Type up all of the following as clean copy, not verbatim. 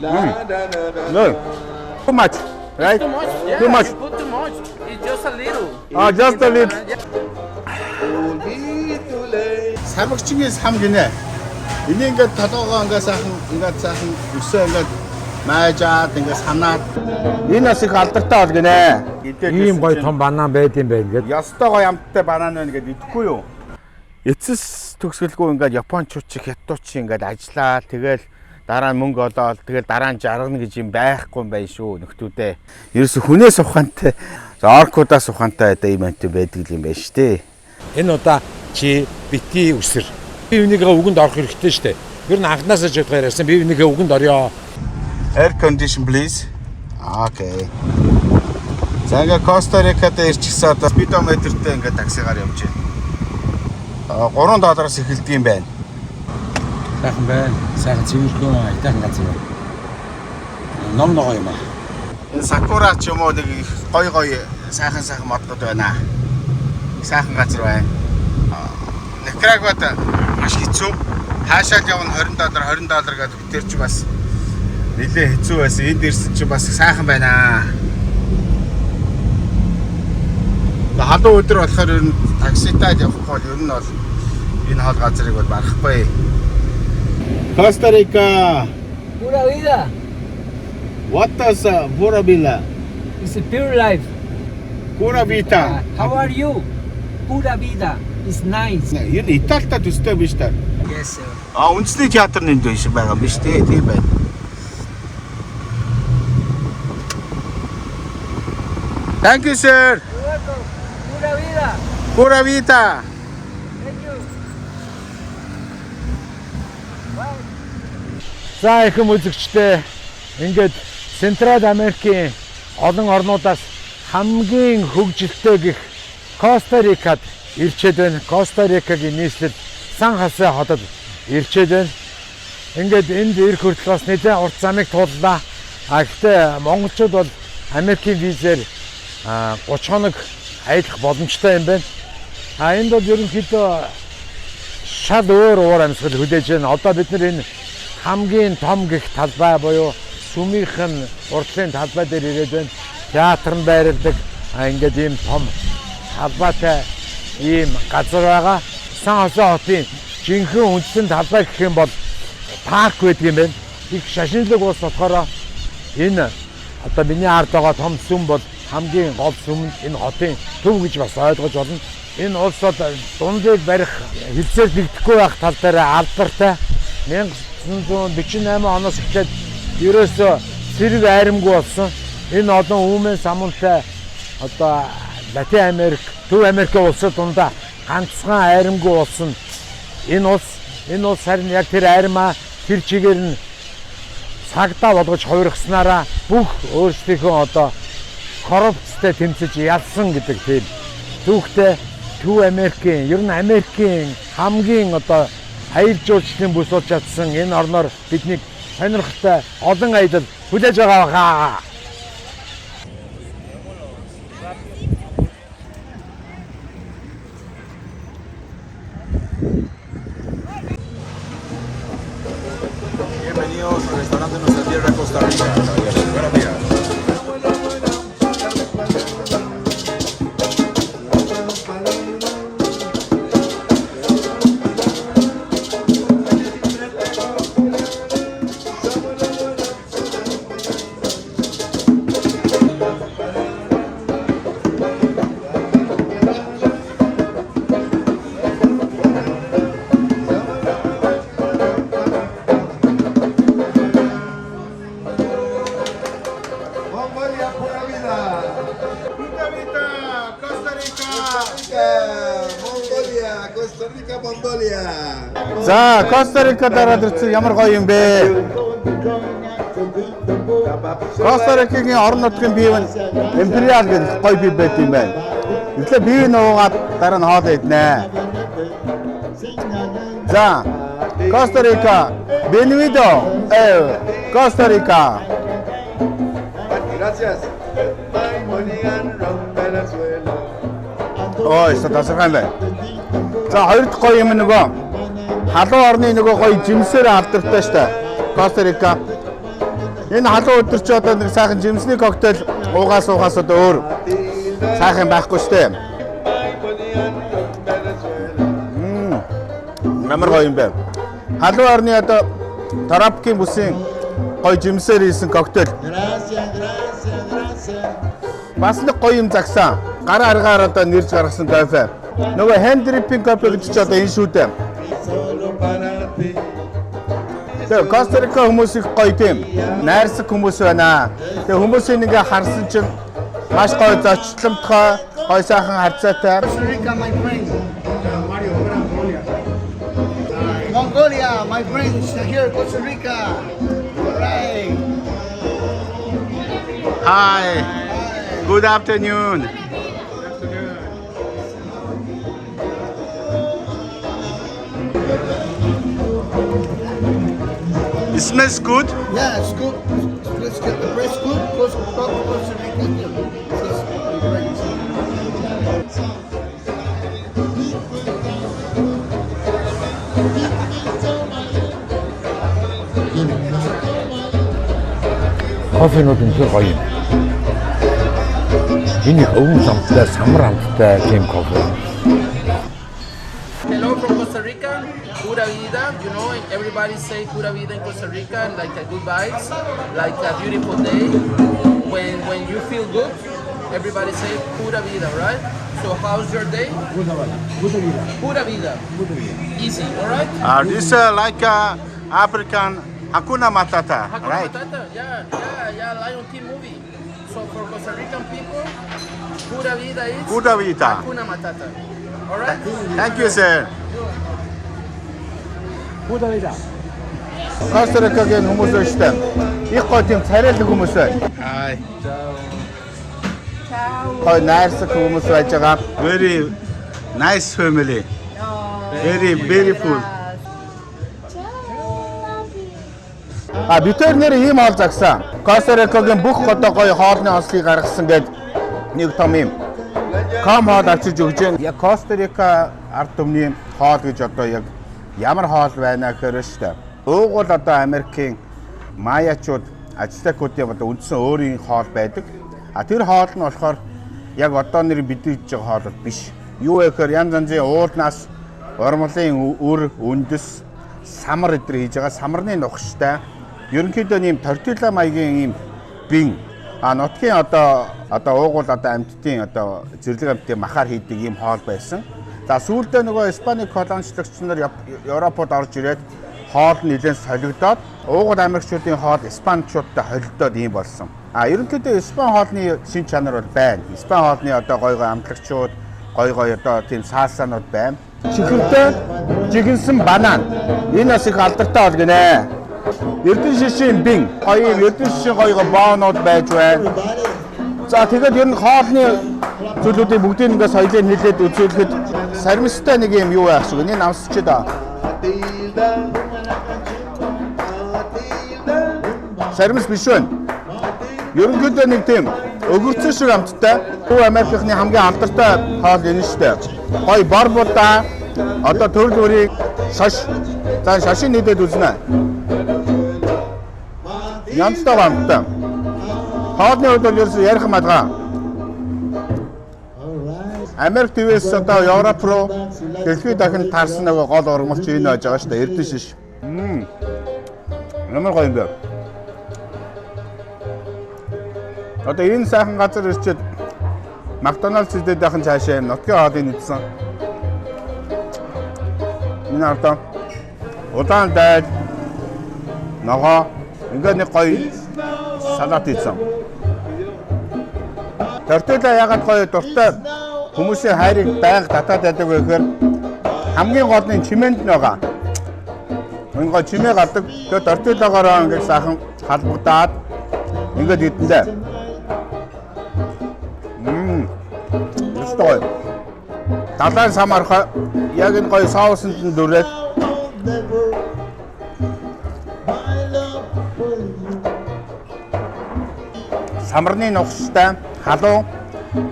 No. Too much, right? Too much. Yeah, Too much. You put too much. It's just a little. Ah, just a little. Сарвагчгийн сам гинэ. Энийг ингээд толгоогоо ингээд сайхан ингээд сайхан өсөө ингээд майжаад ингээд санаад энэ бас их алдартай бол гинэ. Ийм гоё том банан байд юм байна гээд. Ёстой гоё амттай банан байна гэд идэхгүй юу? Эцэс төгсгөлгүй ингээд японочууд чи хятадууд чи ингээд ажиллаа тэгэл дараа нь мөнгө олоол тэгэл дараа нь жаргана гэж юм байхгүй юм байна шүү нөхдүүдээ. Ерөөсө хүнээс ухаантай оркуудаас ухаантай одоо ийм амт байдаг юм байна шүү дээ. Энэ удаа чи бити үсэр. Би энийгээ үгэнд орох хэрэгтэй шүү дээ. Ер нь анхнаасаа ч бодгоор ярьсан. Би энийгээ үгэнд орё. Air condition please. Okay. За ингээ Коста Рикад ирчихсэн одоо спидометртэй ингээ таксигаар явж байна. 3 доллараас эхэлдэг юм байна. Сайхан байна. Сайхан цэвэрхэн аятайхан газар байна. Ном ногоо юм аа. Энэ сакура ч юм уу нэг их гой гой сайхан сайхан моднууд байна. Сайхан газар байна. Никарагуад маш хэцүү. Хаашаа л явна 20 доллар 20 доллар гэдэг тэр чи бас нэлээ хэцүү байсан. Энд ирсэн чи бас сайхан байна. Халуун өдөр болохоор ер нь такситай явахгүй бол ер нь бол энэ хол газрыг бол барахгүй. Коста Рика. Pura vida. What does pura vida? It's a pure life. Pura vida. How are you? Pura vida. It's nice. Ер нь Италитай төстэй биш та. Yes, sir. А үндэсний театр нэнд биш байгаа юм биш үү? Тийм байна. Thank you sir. You're welcome. Pura vida. Pura vida. Thank you. Bye. За ихэм үзэгчдээ ингээд Централ Америкийн олон орнуудаас хамгийн хөгжилтэй гэх Коста Рикад ирчээд байна. Коста Рикагийн нийслэл Сан Хосе хотод ирчээд байна. Ингээд энд ирэх хүртэл бас нэлээд урт замыг тууллаа. А гэхдээ монголчууд бол Америкийн визээр 30 хоног аялах боломжтой юм байна. А энд бол ерөнхийдөө шал өөр уур амьсгал хүлээж байна. Одоо бид нар энэ хамгийн том гэх талбай буюу сүмийнх нь урдлын талбай дээр ирээд байна. Театр нь байрладаг. Ингээд ийм том талбайтай ийм газар байгаа. Сан Хосе хотын жинхэнэ үндсэн талбай гэх юм бол парк байдаг юм байна. Их шашинлаг улс болохоор энэ одоо миний ард байгаа том сүм бол хамгийн гол сүм нь энэ хотын төв гэж бас ойлгож болно. Энэ улс бол дундыг барих хилцээр нэгдэхгүй байх тал дээр алдартай. 1948 оноос эхлээд ерөөсөө цэрэг айрамгүй болсон. Энэ олон үүмэн самунтай одоо Латин Америк, Төв Америк улсууд дундаа ганцхан айрамгүй болсон. Энэ улс харин яг тэр айрмаа тэр чигээр нь цагдаа болгож хувиргаснараа бүх өөрсдийнхөө одоо коррупцтай тэмцэж ялсан гэдэг тийм түүхтэй Төв Америкийн, ер нь Америкийн хамгийн одоо аялал жуулчлалын бүс болж чадсан энэ орноор биднийг сонирхолтой олон аялал хүлээж байгаа баха. Bienvenidos al restaurante Nuestra Tierra, Costa Rica. Buenos días. Mongolia, pura vida. Pura vida, Costa Rica. Mongolia, Costa Rica, Mongolia. За, Коста Рикад ороод ирсэн ямар гоё юм бэ? Коста Рикагийн орон нутгийн бие нь Империал гэдэг гоё бие байт юм байна. Эхлээ бие нь уугаад дараа нь хоол иднэ. За, Коста Рика, bienvenido. Costa Rica. Gracias. Ой, тасархай байна. За, хоёр дахь гоё юм нөгөө халуун орны нөгөө гоё жимсээр алдартай штэ. Коста Рика. Энэ халуун өдөр чи одоо нэг сайхан жимсний коктейл уугаас одоо өөр сайхан байхгүй штэ. Ямар гоё юм бэ. Халуун орны одоо тропикийн бүсийн гоё жимсээр хийсэн коктейл. Бас нэг гоё юм загсан. Гар аргаар одоо нэрж гаргасан кофе. Нөгөө hand dripping кофе гэж чи одоо энэ шүү дээ. Тэгээ Коста Рика хүмүүс их гоё тийм найрсаг хүмүүс байна. Тэгээ хүмүүсийг ингээ харсан чинь маш гоё зочломтгой, гоё сайхан харьцаатай. Costa Rica, my friend. Mongolia, my friends here, Costa Rica. All right. Hi. Good afternoon. It smells good. Yeah, it's good. Let's get the press good. Costa Rica. This is my friends. Кофенууд үнэхээр гоё юм. Энэ их өвөн амттай, самар амттай тийм кофе. Hello from Costa Rica. Pura vida, you know, everybody say pura vida in Costa Rica, like a good vibes, like a beautiful day. When you feel good, everybody say pura vida, right? So how's your day? Pura vida. Easy, all right? This like African Hakuna Matata, Hakuna right? Matata, yeah, Lion King movie. So for Costa Rican people, pura vida is Pura vida. Hakuna Matata. All right? Thank you, sir. Pura vida. Коста Рикагийн хүмүүс байна шүү дээ. Их гоё тийм царайлаг хүмүүс байна. Hi. Гоё найрсаг хүмүүс байж байгаа. Very nice family. Very beautiful. А бид хоёр нэр ийм хоол загсан. Коста Рикагийн бүх одоо гоё хоолны онцлогийг гаргасан гээд нэг том юм ком хоол авчирч өгч байна. Яг Коста Рика ард түмний хоол гэж одоо яг ямар хоол байна гэхээр шүү дээ. Уугуул одоо Америкийн майячууд, ацтекуудын одоо үндсэн өөрийн хоол байдаг. А тэр хоол нь болохоор яг одоо нэр бидний идж байгаа хоол бол биш. Юу вэ гэхээр янз янзын уулнаас урмлын үр, үндэс, самар эдэр хийж байгаа самарны нухштай. Ерөнхийдөө ийм тортила маягийн ийм бин. А нутгийн одоо уугуул одоо амьтдын одоо зэрлэг амьтдын махаар хийдэг ийм хоол байсан. За сүүлдээ нөгөө Испани колоничлагч нар Европод орж ирээд хоол нь нэлээд солигдоод уугуул Америкчуудын хоол Испанчуудтай холилдоод ийм болсон. А ерөнхийдөө Испани хоолны шин чанар бол байна. Испани хоолны одоо гой гой амтлагчуд, гой гой одоо тийм салсанууд байна. Чихэртэй жигэнсэн банан. Энэ бас их алдартай бол гинэ. Эрдэнэ шишийн бин, гоё юм эрдэнэ шишийн гоё гоё боонууд байж байна. За тэгээд ер нь хоолны зүйлүүдийн бүгдийг ингээ соёлыг хэлээд үзүүлэхэд сармистай нэг юм юу байх шиг. Энэ намсч да. Сармис биш байна. Ерөнхийдөө нэг тийм өгөрцөн шиг амттай. Төв Америкийн хамгийн алдартай хоол энэ шүү дээ. Гоё бор будаа, одоо төрөл бүрийн шош. За шошин нийлээд үзнэ. Янзтай амттай. Хоолны хувьд бол ерөөсөө ярих юм алгаа. Америк твээс одоо Европ руу дэлхийд дахин тарсан нөгөө гол ургамалч энэ байж байгаа шүү дээ. Эрдэнэ шиш. Ямар гоё юм бэ? Одоо энэ сайхан газар ирчээд Макдоналдс идээд байх нь цаашаа юм нутгийн хоолыг идсэн. Энэ ардаа удаан дайд ногоо ингээд нэг гоё салат идсэн. Тортила ягаад гоё дуртай хүмүүсийн хайрыг байнга татаад байдаг вэ гэхээр хамгийн гол нь чимээнд нь байгаа. Энэ гоё чимээ гардаг. Тэгээд тортилагаараа ингээд сайхан халбагдаад ингээд идэндээ. Гоё. Далайн самархай яг энэ гоё соусанд нь дүрээд самарны нухштай халуун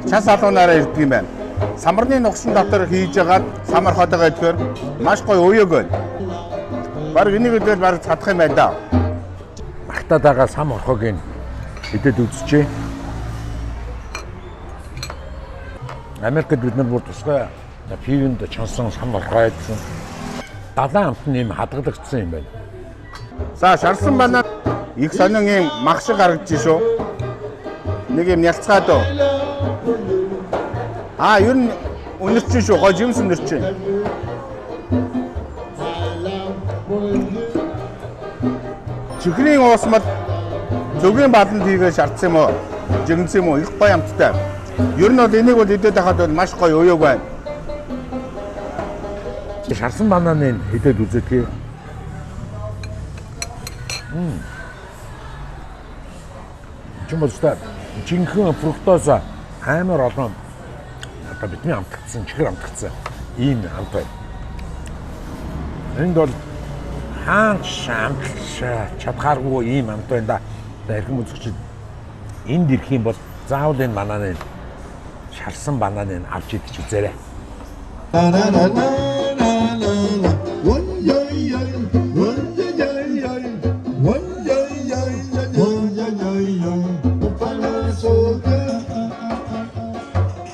час халуунаараа ирдэг юм байна. Самарны нухшин дотор хийж агаад самар хотойгоо идэхээр маш гоё уяг байна. Бараг энийг үдээр бараг чадах юм байна да. Магтаад байгаа сам хорхоог нь идээд үзчихье. Америкт бид нар бүр тусгай пивэнд чансан сам хорхоо идсэн. Далайн амт нь юм хадгалагдсан юм байна. За, шарсан банан их сонин юм мах шиг гаргаж шүү. Нэг юм нялцгаад оо. Аа, ер нь үнэрчин шүү. Гоо жимс үнэрчин. Чихрийн уусмал зөгийн баланд хийгээ шаардсан юм уу? Жигэнсэн юм уу? Их гоё амттай. Ер нь бол энийг бол идээд байхад бол маш гоё уяаг байна. Шарсан бананыг идээд үзэтгэе. Чимэлстэй жинхэнэ фруктоза амар олон одоо бидний амтгдсан, чихэр амтгдсан ийм амт байна. Энд бол хаач амтлж чадхааргүй ийм амт байна да. За, эрхэм үзэгчид, энд ирэх юм бол заавал энэ бананыг, шарсан бананыг авч идэж үзээрэй. Na na na na na na na. One yeah yeah, one yeah yeah yeah, one yeah yeah yeah, one yeah yeah yeah. Buffalo soldier,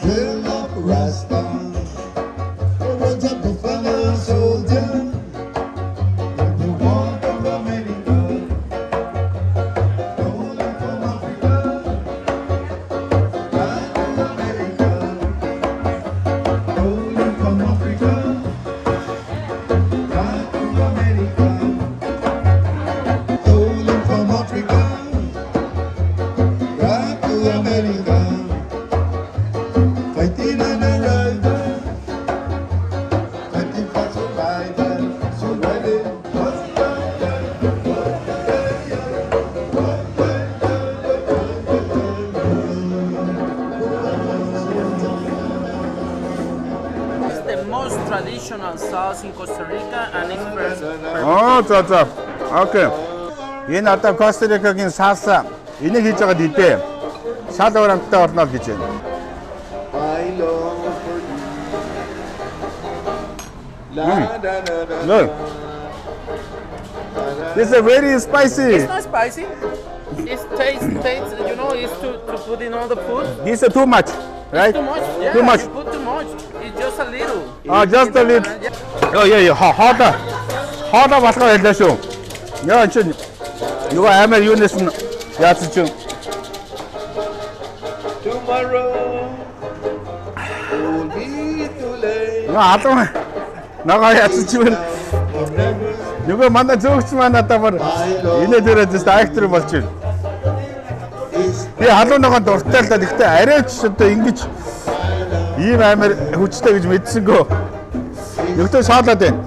drill up Rasta. Oh, what's up, Buffalo soldier? You walk of America, rolling from Africa, right to America. Rolling from Africa, right to America. Rolling from Africa, right to America. Fighting and a rider, fighting for survival. So ready, one yeah, yeah, one yeah, yeah, one yeah, yeah, It's the most traditional sauce in Costa Rica and it's first. Аа, за. Okay. Энэ одоо Коста Рикагийн salsa энийг хийж байгаад идэ. Шал өөр амттай болно л гэж байна. My love for you. La da da da. Look. This is very spicy. It's not spicy. It's taste, it's to put in all the food. This is too much, right? Too much, yeah. Too much. You put too much. It's just a little. Ah, just a little. Yeah. Йоо ёо ёо, хоолой. Хоолой болохоо хэлээ шүү. Яа, энэ чинь нөгөө амар юунаас нь яасан чинь. Tomorrow will be too late. Нөгөө алуун ногоо яасан чинь нөгөө манай зөөгч маань надад бүр инээ дээрээ just actor болж байна. Би халуун ногоон дуртай л да. Гэхдээ арайч одоо ингэж ийм амар хүчтэй гэж мэдсэнгөө. Нөгтөө шаалаад байна.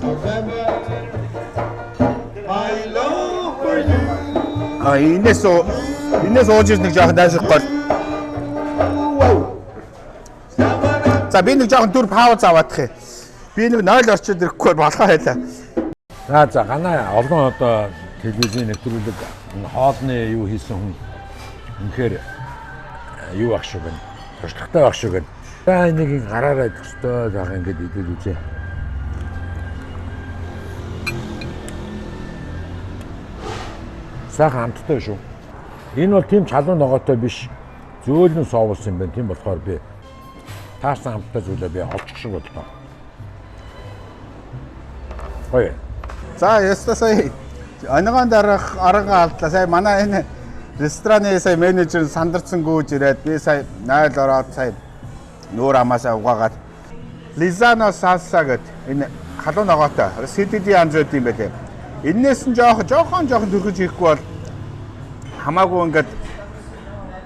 My love for you. А, энэс ууж ирж нэг жоохон дайшрах гол. За, би нэг жоохон дүр пауз аваадах юм. Би нэг 0 орчод ирэхгүй болохоо байлаа. За, ганаа олон одоо телевизийн нэвтрүүлэг, энэ хоолны юу хийсэн хүн үнэхээр юу ах шиг байна. Туршлагатай байх шиг байна. За, энийг гараараа идэх ёстой заах ингэж идэл үзье. Сайхан амттай шүү. Энэ бол тийм чалуу ногоотой биш. Зөөлөн соус юм байна. Тийм болохоор би таарсан амттай зүйлээ би олчих шиг боллоо. Гоё. За, яста сая оногоон дараах оронго алдлаа. Сая манай энэ рестораны сая менежер сандарсан гүйж ирээд би сая 0 ороод сая нүүр амаасаа угаагаад Lizano salsa гэд энэ халуун ногоотой CDD янз байд юм байлээ. Эннээс нь жоохон төрхөж хийхгүй бол хамаагүй ингээд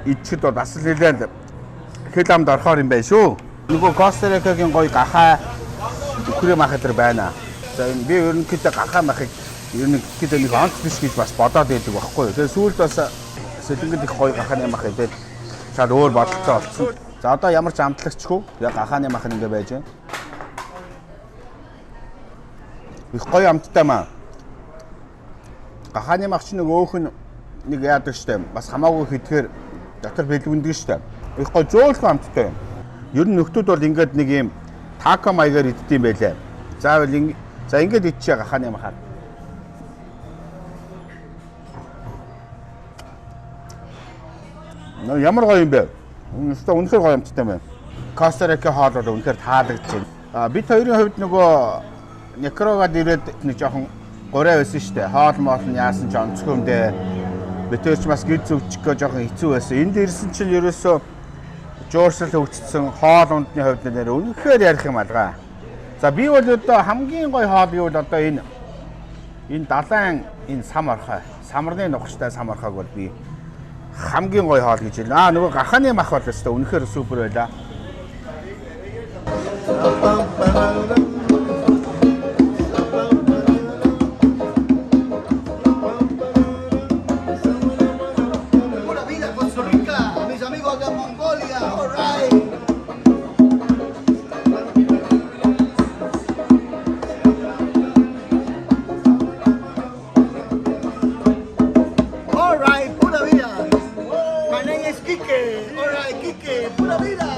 идчихэд бол бас л нэлээд хэл амд орохоор юм байна шүү. Нөгөө Коста Рикагийн гоё гахай үхрээ мах энэ байна. За, энэ би ерөнхийдөө гахай махыг ерөнхийдөө нэг онц биш гэж бас бодоод байдаг байхгүй юу. Тэгээ сүүлд бас Сэлэнгэд их гоё гахааны мах идээд шал өөр бодолтой болсон. За, одоо ямар ч амтлагчгүй яг гахааны мах ингээ байж байна. Их гоё амттай маа. Гахааны мах чинь нэг өөх нь нэг яадаг штэ. Бас хамаагүй хэдгээр дотор бэлгүндэг штэ. Их гоё зөөлхөн амттай юм. Ер нь нөхдүүд бол ингээд нэг юм тако маягаар иддэг юм байлээ. Заавал за ингээд идчихэ гахааны махаар. Ямар гоё юм бэ? Өстой үнэхээр гоё амттай юм байна. Коста Рика хоол бол үнэхээр таалагдж байна. А бид хоёрын хувьд нөгөө Никарагуад ирээд нэг жоохон гурай байсан шүү дээ. Хоол моол нь яасан ч онцгой юм дээ. Бид хоёр ч бас гэр зүвчих жоохон хэцүү байсан. Энд ирсэн чинь ерөөсөө жууршил хөгжсөн хоол ундны хувьд нэр үнэхээр ярих юм алгаа. За би бол одоо хамгийн гоё хоол гэвэл одоо энэ далайн энэ сам орхой, самарны нухацтай сам орхойг бол би хамгийн гоё хоол гэж хэлнэ. Аа нөгөө гахааны мах бол өстой үнэхээр супер байлаа. Pura vida, Costa Rica, mis amigos de Mongolia, all right. All right, pura vida. My name is Kike. All right, Kike, pura vida.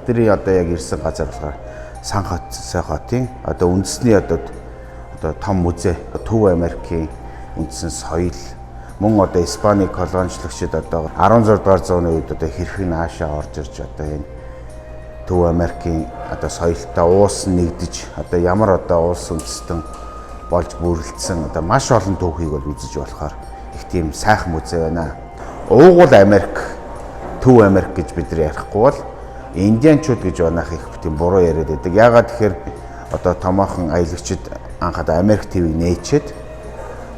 Бидний одоо яг ирсэн газар болохоор Сан Хосе хотын одоо үндэсний одоо том музей, Төв Америкийн үндсэн соёл, мөн одоо Испани колоничлагчид одоо 16 дугаар зууны үед одоо хэрхэн наашаа орж ирж одоо энэ Төв Америкийн одоо соёлтой уус нэгдэж одоо ямар одоо улс үндэстэн болж бүрэлдсэн одоо маш олон түүхийг бол үзэж болохоор их тийм сайхан музей байна. Уугуул Америк, Төв Америк гэж бид нар ярихгүй бол индианчууд гэж манайх их тийм буруу яриад байдаг. Яагаад тэгэхээр одоо томоохон аялагчид анх одоо Америк твийг нээчээд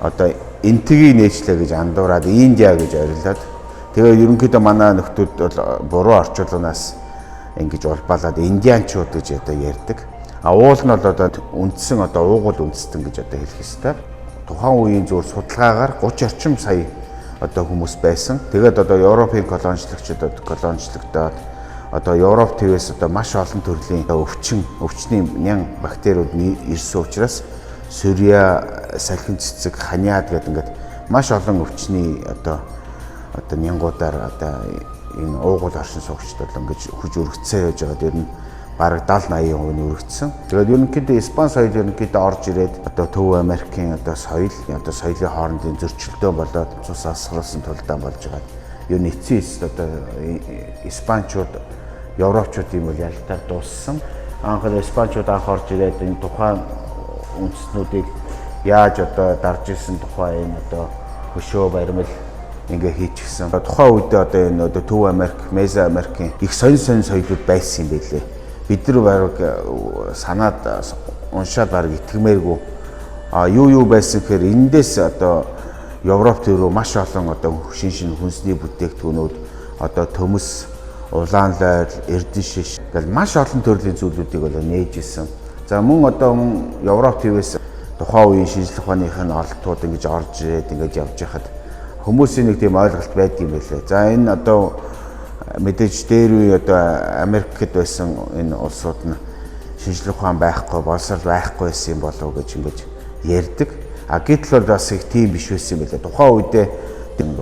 одоо энтгийг нээчлээ гэж андуураад Индиа гэж орилоод тэгээ ерөнхийдөө манай нөхдүүд бол буруу орчуулганаас ингэж улбаалаад индианчууд гэж одоо ярьдаг. А уул нь бол одоо үндсэн одоо уугуул үндэстэн гэж одоо хэлэх ёстой. Тухайн үеийн зөв судалгаагаар 30 орчим сая одоо хүмүүс байсан. Тэгээд одоо Европын колоничлагчид колоничлагтаад одоо Европ твээс одоо маш олон төрлийн өвчний нян бактериуд ирсэн учраас сөрья, салхин цэцэг, ханиад гэдэг ингээд маш олон өвчний одоо нянгуудаар одоо энэ уугуул оршин суугчид бол ингэж хүж өргөцсөн байж байгаа. Ер нь бараг 70 80% нь өргөцсөн. Тэгээд ерөнхийдөө Испани соёл ерөнхийдөө орж ирээд одоо Төв Америкийн одоо соёл, одоо соёлын хоорондын зөрчилдөөн болоод цус асгалсан тулдаан болж байгаа. Ер нь эцсийн эцэст одоо Испанчууд, Европчууд юм бол ялтаар дууссан. Анх Испанчууд анх орж ирээд энэ тухайн үндэстнүүдийг яаж одоо дарж исэн тухай энэ одоо хөшөө баримл ингээ хийчихсэн. Тухайн үедээ одоо энэ одоо Төв Америк, Мезо Америкийн их сонь сонь соёлууд байсан юм байлээ. Бид нар бараг санаад уншаад бараг итгэмээргүй. А юу байсан гэхээр эндээс одоо Европ төв рүү маш олон одоо шин шин хүнсний бүтээгдэхүүнүүд одоо төмөс, улаан лойл, эрдэн шиш гэл маш олон төрлийн зүйлүүдийг бол нээж исэн. За мөн одоо мөн Европ твээс тухайн үеийн шинжлэх ухааных нь ололтууд ингэж орж ирээд ингэж явж байхад хүмүүсийн нэг тийм ойлголт байдаг юм байлээ. За энэ одоо мэдээж дээр үе одоо Америкт байсан энэ улсууд нь шинжлэх ухаан байхгүй, боловсрол байхгүй байсан юм болов уу гэж ингэж ярьдаг. А гэтэл бол бас их тийм биш байсан юм байлээ. Тухайн үедээ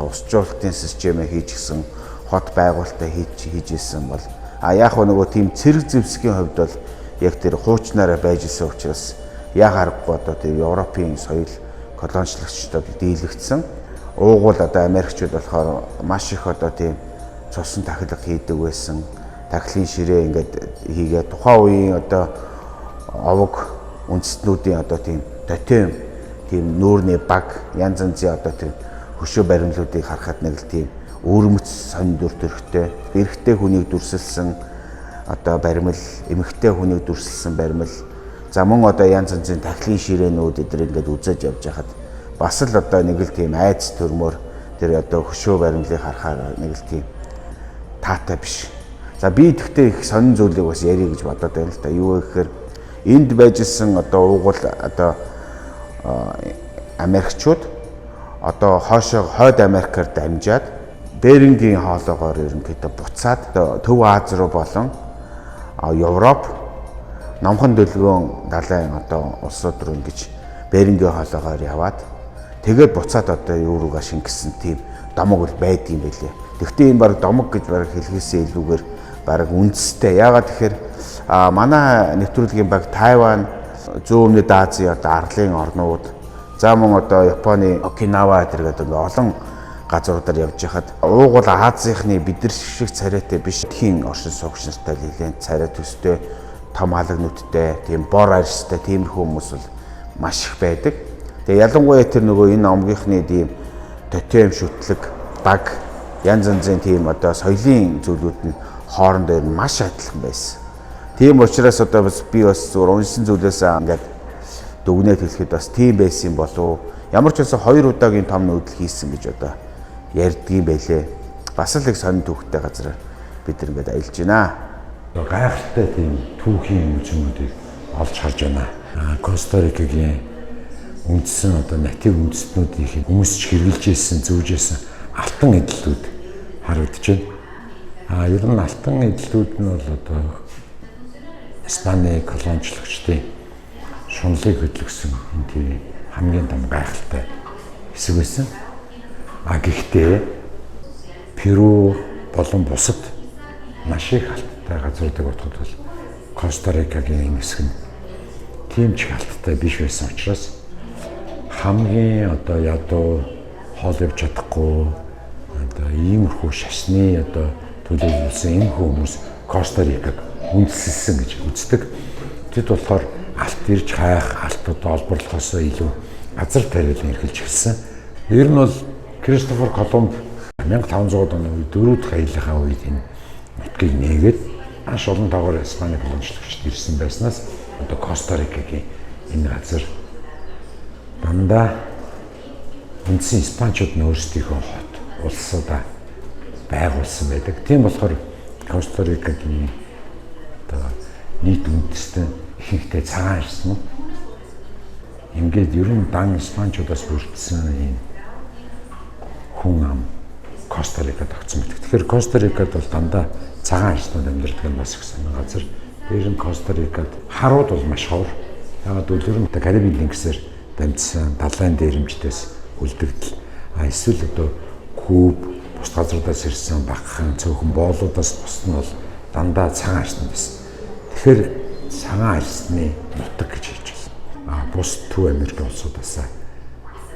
усжуулалтын системээ хийчихсэн, хот байгуулалтаа хийж исэн бол а яг нөгөө тийм цэрэг зэвсгийн хувьд бол яг тэр хуучнаараа байж исэн учраас яг аргагүй одоо тэр Европын соёл колоничлагчдад дийлэгдсэн. Уугуул одоо Америкчууд болохоор маш их одоо тийм цусан тахилга хийдэг байсан. Тахилын ширээ ингээд хийгээ тухайн үеийн одоо овог үндэстнүүдийн одоо тийм тотем тийм нүүрний баг янз янзын одоо тийм хөшөө баримлуудыг харахад нэг л тийм өвөрмөц сонь дүр төрхтэй эрэгтэй хүнийг дүрсэлсэн одоо баримл, эмэгтэй хүнийг дүрсэлсэн баримл, за мөн одоо янз янзын тахилын ширээнүүд эдэр ингээд үзэж явж хахад бас л одоо нэг л тийм айц төрмөр тэр одоо хөшөө баримлыг харахаар нэг л тийм таатай биш. За би тэгтээ их сонин зүйлийг бас ярих гэж бодоод байна л да. Юу вэ гэхээр энд байж исэн одоо уугуул одоо Америкчууд одоо хоошоо хойд Америкаар дамжаад Берингийн хоолоогоор ерөнхийдөө буцаад Төв Ази руу болон Европ номхон дөлгөөн далайн одоо улсууд руу ингэж Берингийн хоолоогоор яваад тэгээд буцаад одоо юу руугаа шингэсэн тийм домог бол байдгийн байлээ. Тэгвэл энэ баг домог гэж баг хэлхээсээ илүүгээр баг үндэстэй. Яагаад тэгэхээр манай нэвтрүүлгийн баг Тайван, Зүүн өмнөд Азийн одоо арлын орнууд, за мөн одоо Японы Окинава гэдэг ингээ олон газруудаар явж байхад уугуул Азийнхны бид нар шиг царайтай биш тхийн оршин суугч нартай нэлээд царай төстэй, том халаг нүдтэй, тийм бор арьстай тиймэрхүү хүмүүс бол маш их байдаг. Тэгээ ялангуяа тэр нөгөө энэ омгийнхны тийм тотем шүтлэг, даг янз янзын тийм одоо соёлын зүйлүүд нь хоорондоо ер нь маш адилхан байсан. Тийм учраас одоо бас би бас зүгээр уншсан зүйлээс ингээд дүгнээд хэлэхэд бас тийм байсан юм болов уу? Ямар ч байсан хоёр удаагийн том нүүдэл хийсэн гэж одоо ярьдгийн байлээ. Бас л их сонин түүхтэй газар бид нар ингээд аялж байна. Гайхалтай тийм түүхийн үзмүүдийг олж харж байна. Коста Рикагийн үндсэн одоо native үндэстнүүдийн өмсч хэрэглэж исэн, зүүж исэн алтан эдлүүд харагдаж байна. Ер нь алтан эдлүүд нь бол одоо Испани колончлогчдын шунлыг хөдөлгөсөн энэ тийм хамгийн том гайхалтай хэсэг байсан. Гэхдээ Перу болон бусад маш их алттай газруудыг бодоход бол Коста Рикагийн энэ хэсэг нь тийм ч их алттай биш байсан учраас хамгийн одоо ядуу, хоол явж чадахгүй одоо иймэрхүү шашны одоо төлөөлүүлсэн иймэрхүү хүмүүс Коста Рикаг үндэслэсэн гэж үздэг. Тэд болохоор алт ирж хайх, алт одоо олборлохоос илүү газар тариалан эрхэлж эхэлсэн. Ер нь бол Кристофер Колумб 1500 оны үед дөрөв дэх аяллахаа үед энэ нутгийг нээгээд маш олон тоогоор Испани колончлогчид ирсэн байснаас одоо Коста Рикагийн энэ газар дандаа үндсэн испанчууд нь өөрсдийнхөө хот улсуудаа байгуулсан байдаг. Тийм болохоор Коста Рикагийн одоо нийт үндэстэн ихэнхдээ цагаан арьсан. Ингээд ер нь дан испанчуудаас бүрдсэн ийм хүн ам Коста Рикад огцсон байдаг. Тэгэхээр Коста Рикад бол дандаа цагаан арьснууд амьдардаг нь бас их сонин газар. Дээр нь Коста Рикад харууд бол маш ховор. Яагаад гэвэл ер нь Карибын тэнгисээр дамжсан далайн дээрэмчдээс үлдэгдэл. Эсвэл одоо Куб, бусад газруудаас ирсэн багахан цөөхөн боолуудаас бусд нь бол дандаа цагаан арьснууд байсан. Тэгэхээр цагаан арьсны нутаг гэж хэлж байна. Бусад Төв Америкийн улсуудаас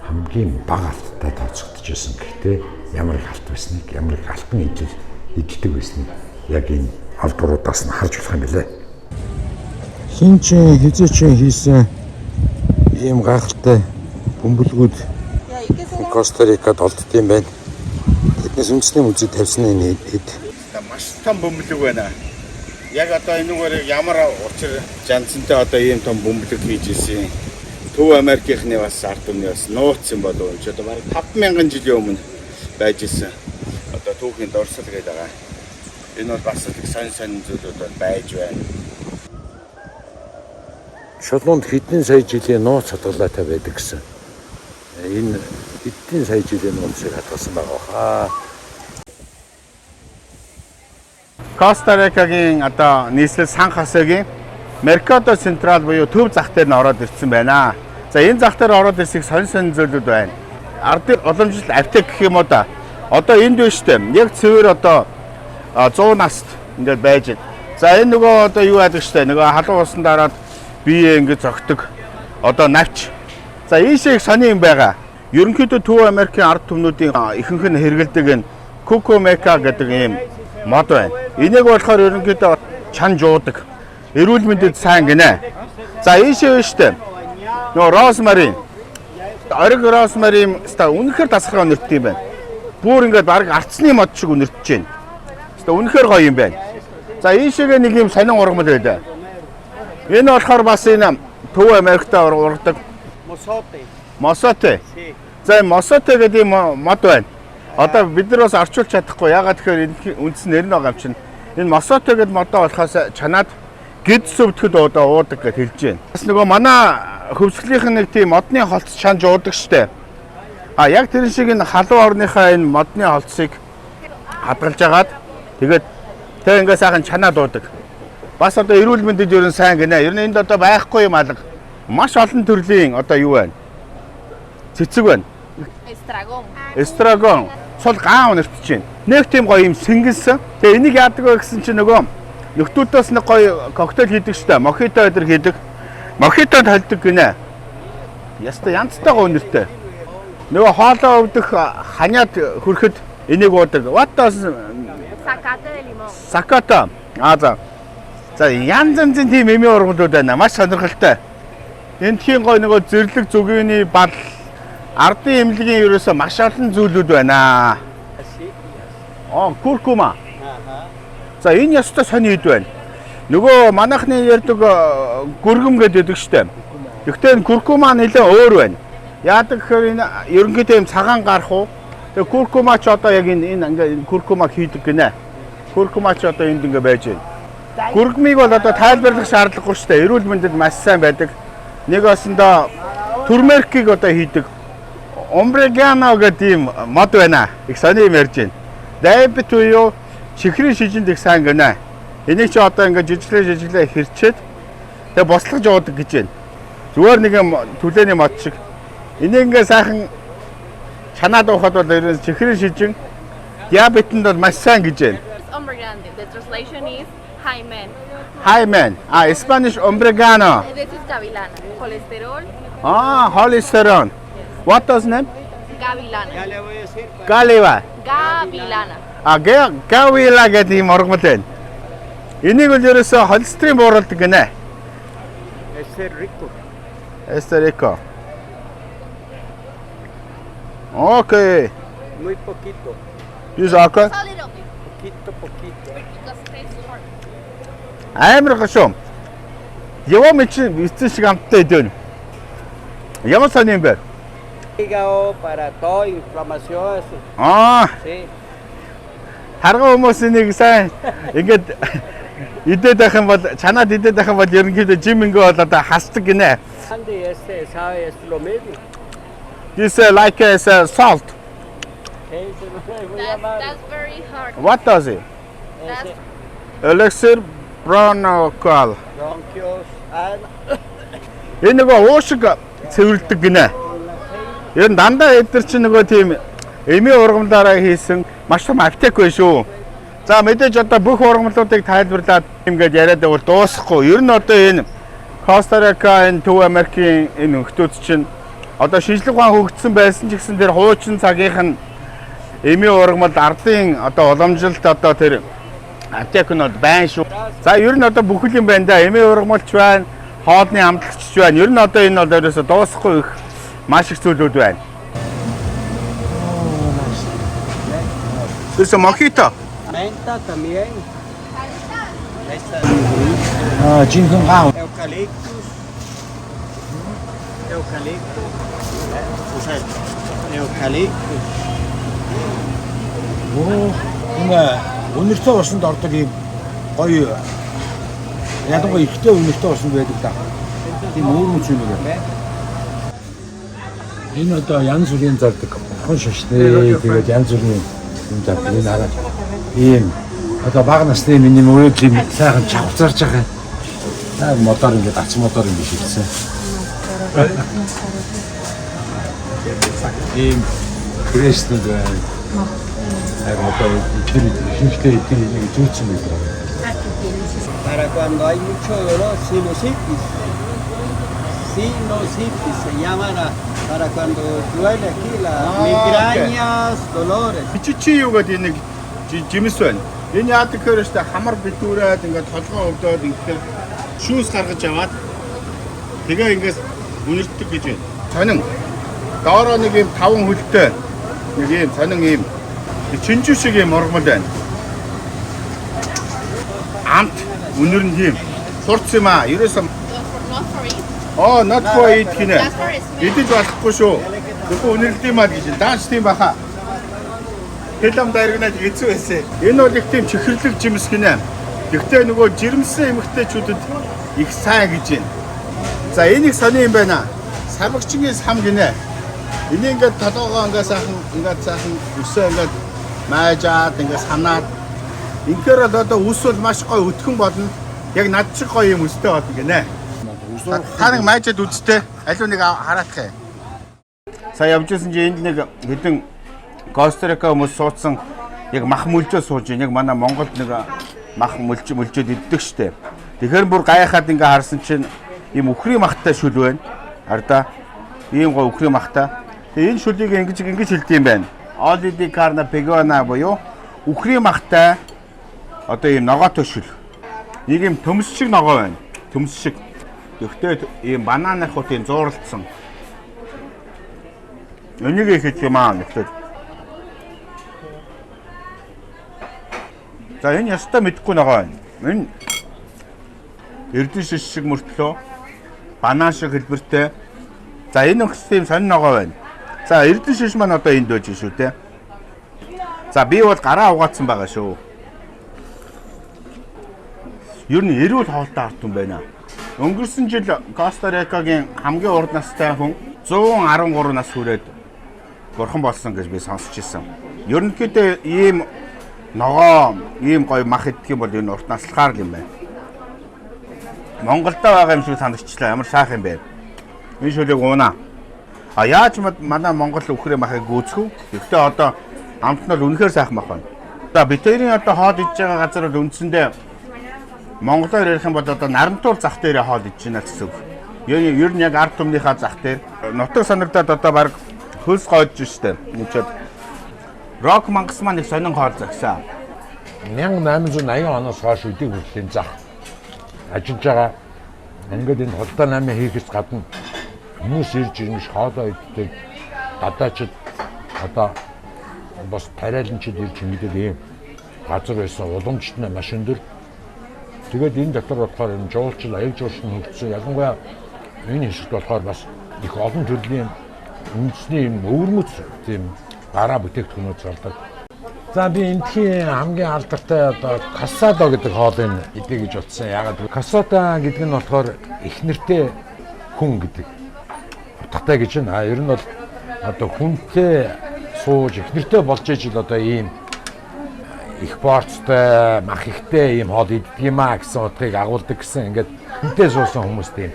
хамгийн бага алттай тооцогдож байсан. Гэхдээ ямар их алт байсныг, ямар их алтан эдлэл эдэлдэг байсныг яг энэ олборуудаас нь харж болох юм билээ. Хэн ч хэзээ ч хийсэн ийм гайхалтай бөмбөлгүүд Коста Рикад олддог юм байна. Тэднээс үндэсний музей тавьсан энэ эд. Маш том бөмбөлөг байна. Яг одоо энүүгээр ямар учир жанцантай одоо ийм том бөмбөлөг хийж исэн. Төв Америкийнхны бас ард түмний бас нууц юм болов уу? Одоо бараг 5000 жилийн өмнө байж исэн. Одоо түүхийн дурсал гэдэг байгаа. Энэ бол бас их сонь сонь зүйлүүд бол байж байна. Чулуунд хэдэн сая жилийн нууц хадгалаатай байдаг гэсэн. Энэ хэдэн сая жилийн нууцыг хадгалсан байгаа хаа. Коста Рикагийн одоо нийслэл Сан Хосегийн Меркадо Централ буюу төв зах дээр нь ороод ирсэн байна. За энэ зах дээр ороод ирсэх сонь сонь зүйлүүд байна. Ардын уламжлалт аптек гэх юм уу да. Одоо энд биш үү? Яг цэвэр одоо 100 наст ингээд байж байна. За энэ нөгөө одоо юу яадаг штэ нөгөө халуун усанд ороод бие ингээд зогтөг. Одоо навч. За ийшээ их сони юм байгаа. Ерөнхийдөө Төв Америкийн ард түмнүүдийн ихэнх нь хэрэглэдэг энэ кукумека гэдэг ийм мод байна. Энийг болохоор ерөнхийдөө чанж уудаг. Эрүүл мэндэд сайн гинэ. За ийшээ биш үү? Нөгөө rosemary. Ориг rosemary ста үнэхээр тасархай үнэртдэг юм байна. Бүр ингээд бараг арцны мод шиг үнэртэж байна. Ста үнэхээр гоё юм байна. За ийшээгээ нэг юм сонин ургамал байлаа. Энэ болохоор бас энэ Төв Америкт ургадаг Mozote. Mozote. Sí. За энэ mozote гэдэг юм мод байна. Одоо бид нар бас орчуулж чадахгүй. Яагаад тэгэхээр энэ үндсэн нэр нь байгаа юм чинь. Энэ mozote гэдэг модоо болохоос чанаад гэд сүвдэхэд одоо уудаг гэж хэлж байна. Бас нөгөө манай хөвсгөлийнх нь нэг тийм модны холц чанж уудаг штэ. А яг тэр шиг энэ халуун орныхаа энэ модны холцыг хадгалж агаад тэгээд тэг ингээ сайхан чанаад уудаг. Бас одоо эрүүл мэндэд ер нь сайн гинэ. Ер нь энд одоо байхгүй юм алга. Маш олон төрлийн одоо юу байна? Цэцэг байна. Estragón. Эстрагон цул гаан үнэртэж байна. Нэг тийм гоё юм сэнгэлсэн. Тэгээ энийг яадаг вэ гэсэн чинь нөгөө нөхдүүдээс нэг гоё коктейл хийдэг штэ. Мохито өдр хийдэг. Мохито толдог гинэ. Яста янзтай гоо нэртэй. Нөгөө хоолоо өвдөх ханиад хөрөхөд энийг уудаг. What does Zacate de limón. Zacate. А за. За, янз янзын тийм эмийн ургамлууд байна. Маш сонирхолтой. Эндхийн гой нөгөө зэрлэг зүгээний бал, ардын эмнэлгийн ерөөсөө маш олон зүйлүүд байна. Аа, куркума. За, энэ ёстой сони ид байна. Нөгөө манайхны ярьдаг гүргэм гэдэг байдаг штэ. Гэхдээ энэ куркума нэлээ өөр байна. Яадаг гэхээр энэ ерөнхийдөө юм цагаан гарах уу? Тэгээ куркума ч одоо яг энэ ингээ энэ куркума хийдэг гинэ. Куркума ч одоо энд ингээ байж байна. Гүргмийг бол одоо тайлбарлах шаардлагагүй штэ. Эрүүл мэндэд маш сайн байдаг. Нэг осондоо turmeric ийг одоо хийдэг. Oregano гэдэг ийм мод байна. Их сони юм ярьж байна. Диабет буюу чихрийн шижинд их сайн гинэ. Энийг чи одоо ингээ жижиглээ жижиглээ хэрчээд тэгээ бослогож уудаг гэж байна. Зүгээр нэг юм түлээний мод шиг. Энийг ингээ сайхан чанаад уухад бол ер нь чихрийн шижин, диабетэнд бол маш сайн гэж байна. It's Hombre Grande. The translation is high man. High man. А, Spanish oregano. This is Gavilana. Cholesterol, Ah, cholesterol. What does name? Gavilana. Galiva. Gavilana. А, Gavila гэдэг юм ургамал байна. Энийг бол ерөөсөө холестерин бууруулдаг гинэ. Este rico. Este rico. Okay. Muy poquito. This okay. A little bit Poquito, poquito. because tastes hard. Амар гашуу. Яваа мэт чинь эцэн шиг амттай идэв. Ямар сони юм бэ? Hígado para todo, inflamación. Аа, Sí. тарган хүмүүс энийг сайн ингээд идээд байх юм бол, чанаад идээд байх юм бол ерөнхийдөө жим ингээ бол одоо хасдаг гинэ. Andy, este sabe, es lo mismo. This like is salt. Sí, se me muy That's, amable. that's very hard. What does it? That's Elixir bronchial. Bronquios, asma. Энэ нөгөө уушиг цэвэрлдэг гинэ. Ер нь дандаа эдгээр чинь нөгөө тийм эмийн ургамлаараа хийсэн маш том аптек байна шүү. За, мэдээж одоо бүх ургамлуудыг тайлбарлаад ингээд яриад байвал дуусахгүй. Ер нь одоо энэ Коста Рика, энэ Төв Америкийн энэ нөхдүүд чинь одоо шинжлэх ухаан хөгжсөн байсан ч гэсэн тэр хуучин цагийнх нь эмийн ургамал, ардын одоо уламжилт, одоо тэр аптекнууд байна шүү. За, ер нь одоо бүхэл юм байна да. Эмийн ургамалч байна, хоолны амтлагч байна. Ер нь одоо энэ бол ерөөсө дуусахгүй их маш их зүйлүүд байна. This mojito. Menta también. Esta Аа, жинхэнэ гав. eucaliptus. Eucaliptus. O sea, eucaliptus. Оо, энэ үнэртэй усанд ордог ийм гоё, ялангуяа ихтэй үнэртэй усанд байдаг да. Тийм өөрмөц юм байна. Энэ одоо янз бүрийн зардаг бурхан шашны, тэгээд янз бүрийн юм зардаг. Энэ хараа, ийм одоо бага насны миний мөрөөдлийн сайхан чавцаарч байгаа. Та модоор ингээд ац модоор ингээд шилжсэн. Ийм креснүүд байна. Яг одоо эдгээр ихэнхдээ эдгээр нэг зүүцсэн байдаг. Para cuando hay mucho dolor, sinusitis. Sinusitis se llama para cuando duele aquí la Ah, migrañas, dolores. Бичичи юу гэдэг нэг жимс байна. Энэ яадаг гэхээр штэ хамар битүүрээд ингээд толгой өвдөөд ингээд шүүс гаргаж аваад тэгээ ингээд үнэртдэг гэж байна. Сонин. Доороо нэг юм таван хөлтэй нэг юм сонин юм чинжүү шиг юм ургамал байна. Амт үнэр нь тийм хурц юм аа. Ерөөсөө not for eat. оо, not for eat гинэ. That's for smell. Идэж болохгүй шүү. Зөвхөн үнэрлэдэг юм аа гэж. Дааш тийм баха. Хэл ам дайрагнаад хэцүү байсан. Энэ бол их тийм чихэрлэг жимс гинэ. Гэхдээ нөгөө жирэмсэн эмэгтэйчүүдэд их сайн гэж байна. За, энэ их сони юм байна. Сарвагчгийн сам гинэ. Энийг ингээд толгоогоо ингээд сайхан ингээд сайхан өсөө ингээд майжаад ингээд санаад инхээр бол одоо үс бол маш гоё өтгөн болно. Яг над шиг гоё юм өстэй болно гинэ. Та нэг майжаад үзтээ. Алив нэг хараадах юм. Сая явж исэн чинь энд нэг хэдэн Коста-Рика хүмүүс суудсан, яг мах мөлжөө сууж байна. Яг манай Монголд нэг мах мөлж мөлжөөд иддэг штэ. Тэгэхээр бүр гайхаад ингээ харсан чинь Ийм үхрийн махтай шүл байна. Ардаа ийм гой үхрийн махтай. Тэгээ энэ шүлийг ингэж ингэж хэлдэг юм байна. Oli de carne peruana буюу үхрийн махтай одоо ийм ногоотой шүл. Нэг ийм төмс шиг ногоо байна. Төмс шиг. Гэхдээ ийм бананы хут ийм зууралдсан. Энийг их идэх юм аа нэгтэй. За, энэ ястаа мэдэхгүй ногоо байна. Энэ эрдэнэ шиш шиг мөртлөө банан шиг хэлбэртэй. За, энэ өгсөн юм сонин ногоо байна. За, эрдэнэ шиш маань одоо энд байж шүү дээ. За, би бол гараа угаацсан байгаа шүү. Ер нь эрүүл хоолтой ард түмэн байна. Өнгөрсөн жил Коста Рикагийн хамгийн урд настай хүн 113 нас хүрээд бурхан болсон гэж би сонсч ирсэн. Ерөнхийдөө ийм ногоо, ийм гоё мах идэх юм бол энэ урт наслахаар л юм байна. Монголд байгаа юм шиг санагчлаа. Ямар сайхан юм бэ? Энэ шүлийг уунаа. А яаж манай Монгол үхрийн махыг гүйцэв? Гэхдээ одоо амт нь бол үнэхээр сайхан мах байна. За, бид хоёрын одоо хоол идж байгаа газар бол үндсэндээ монголоор ярих юм бол одоо Нарантуул зах дээр хоол идж байна гэсэн үг. Ер нь яг ард түмнийхаа зах дээр нутаг санагдаад одоо баг хөлс гойж штэ. Энд ч рок мангас маань их сонин хоол загсаа. 1880 оноос хойш өдийг хүртэл энэ зах ажиллаж байгаа. Ингээд энэ худалдаа намын хийхээс гадна хүмүүс ирж ингэж хоолоо иддэг, гадаачид одоо бас тариаланчид ирж ингэдэг ийм газар байсан. Уламжлалт нь маш өндөр. Тэгээд энэ дотор болохоор энэ жуулчил, аяг жуулчин хөгжсөн. Ялангуяа энэ хэсэгт болохоор бас их олон төрлийн үндэсний юм өвөрмөц тийм гараа бүтээгдэхүүнүүд зардаг. За, би эндхийн хамгийн алдартай одоо casado гэдэг хоолыг идэ гэж бодсон. Яагаад гэвэл casado гэдэг нь болохоор эхнэртэй хүн гэдэг утгатай гэж байна. А ер нь бол одоо хүнтэй сууж эхнэртэй болж ижил одоо ийм их борцтой, мах ихтэй ийм хоол иддэг юм а гэсэн утгыг агуулдаг гэсэн, ингээд хүнтэй суусан хүмүүс тийм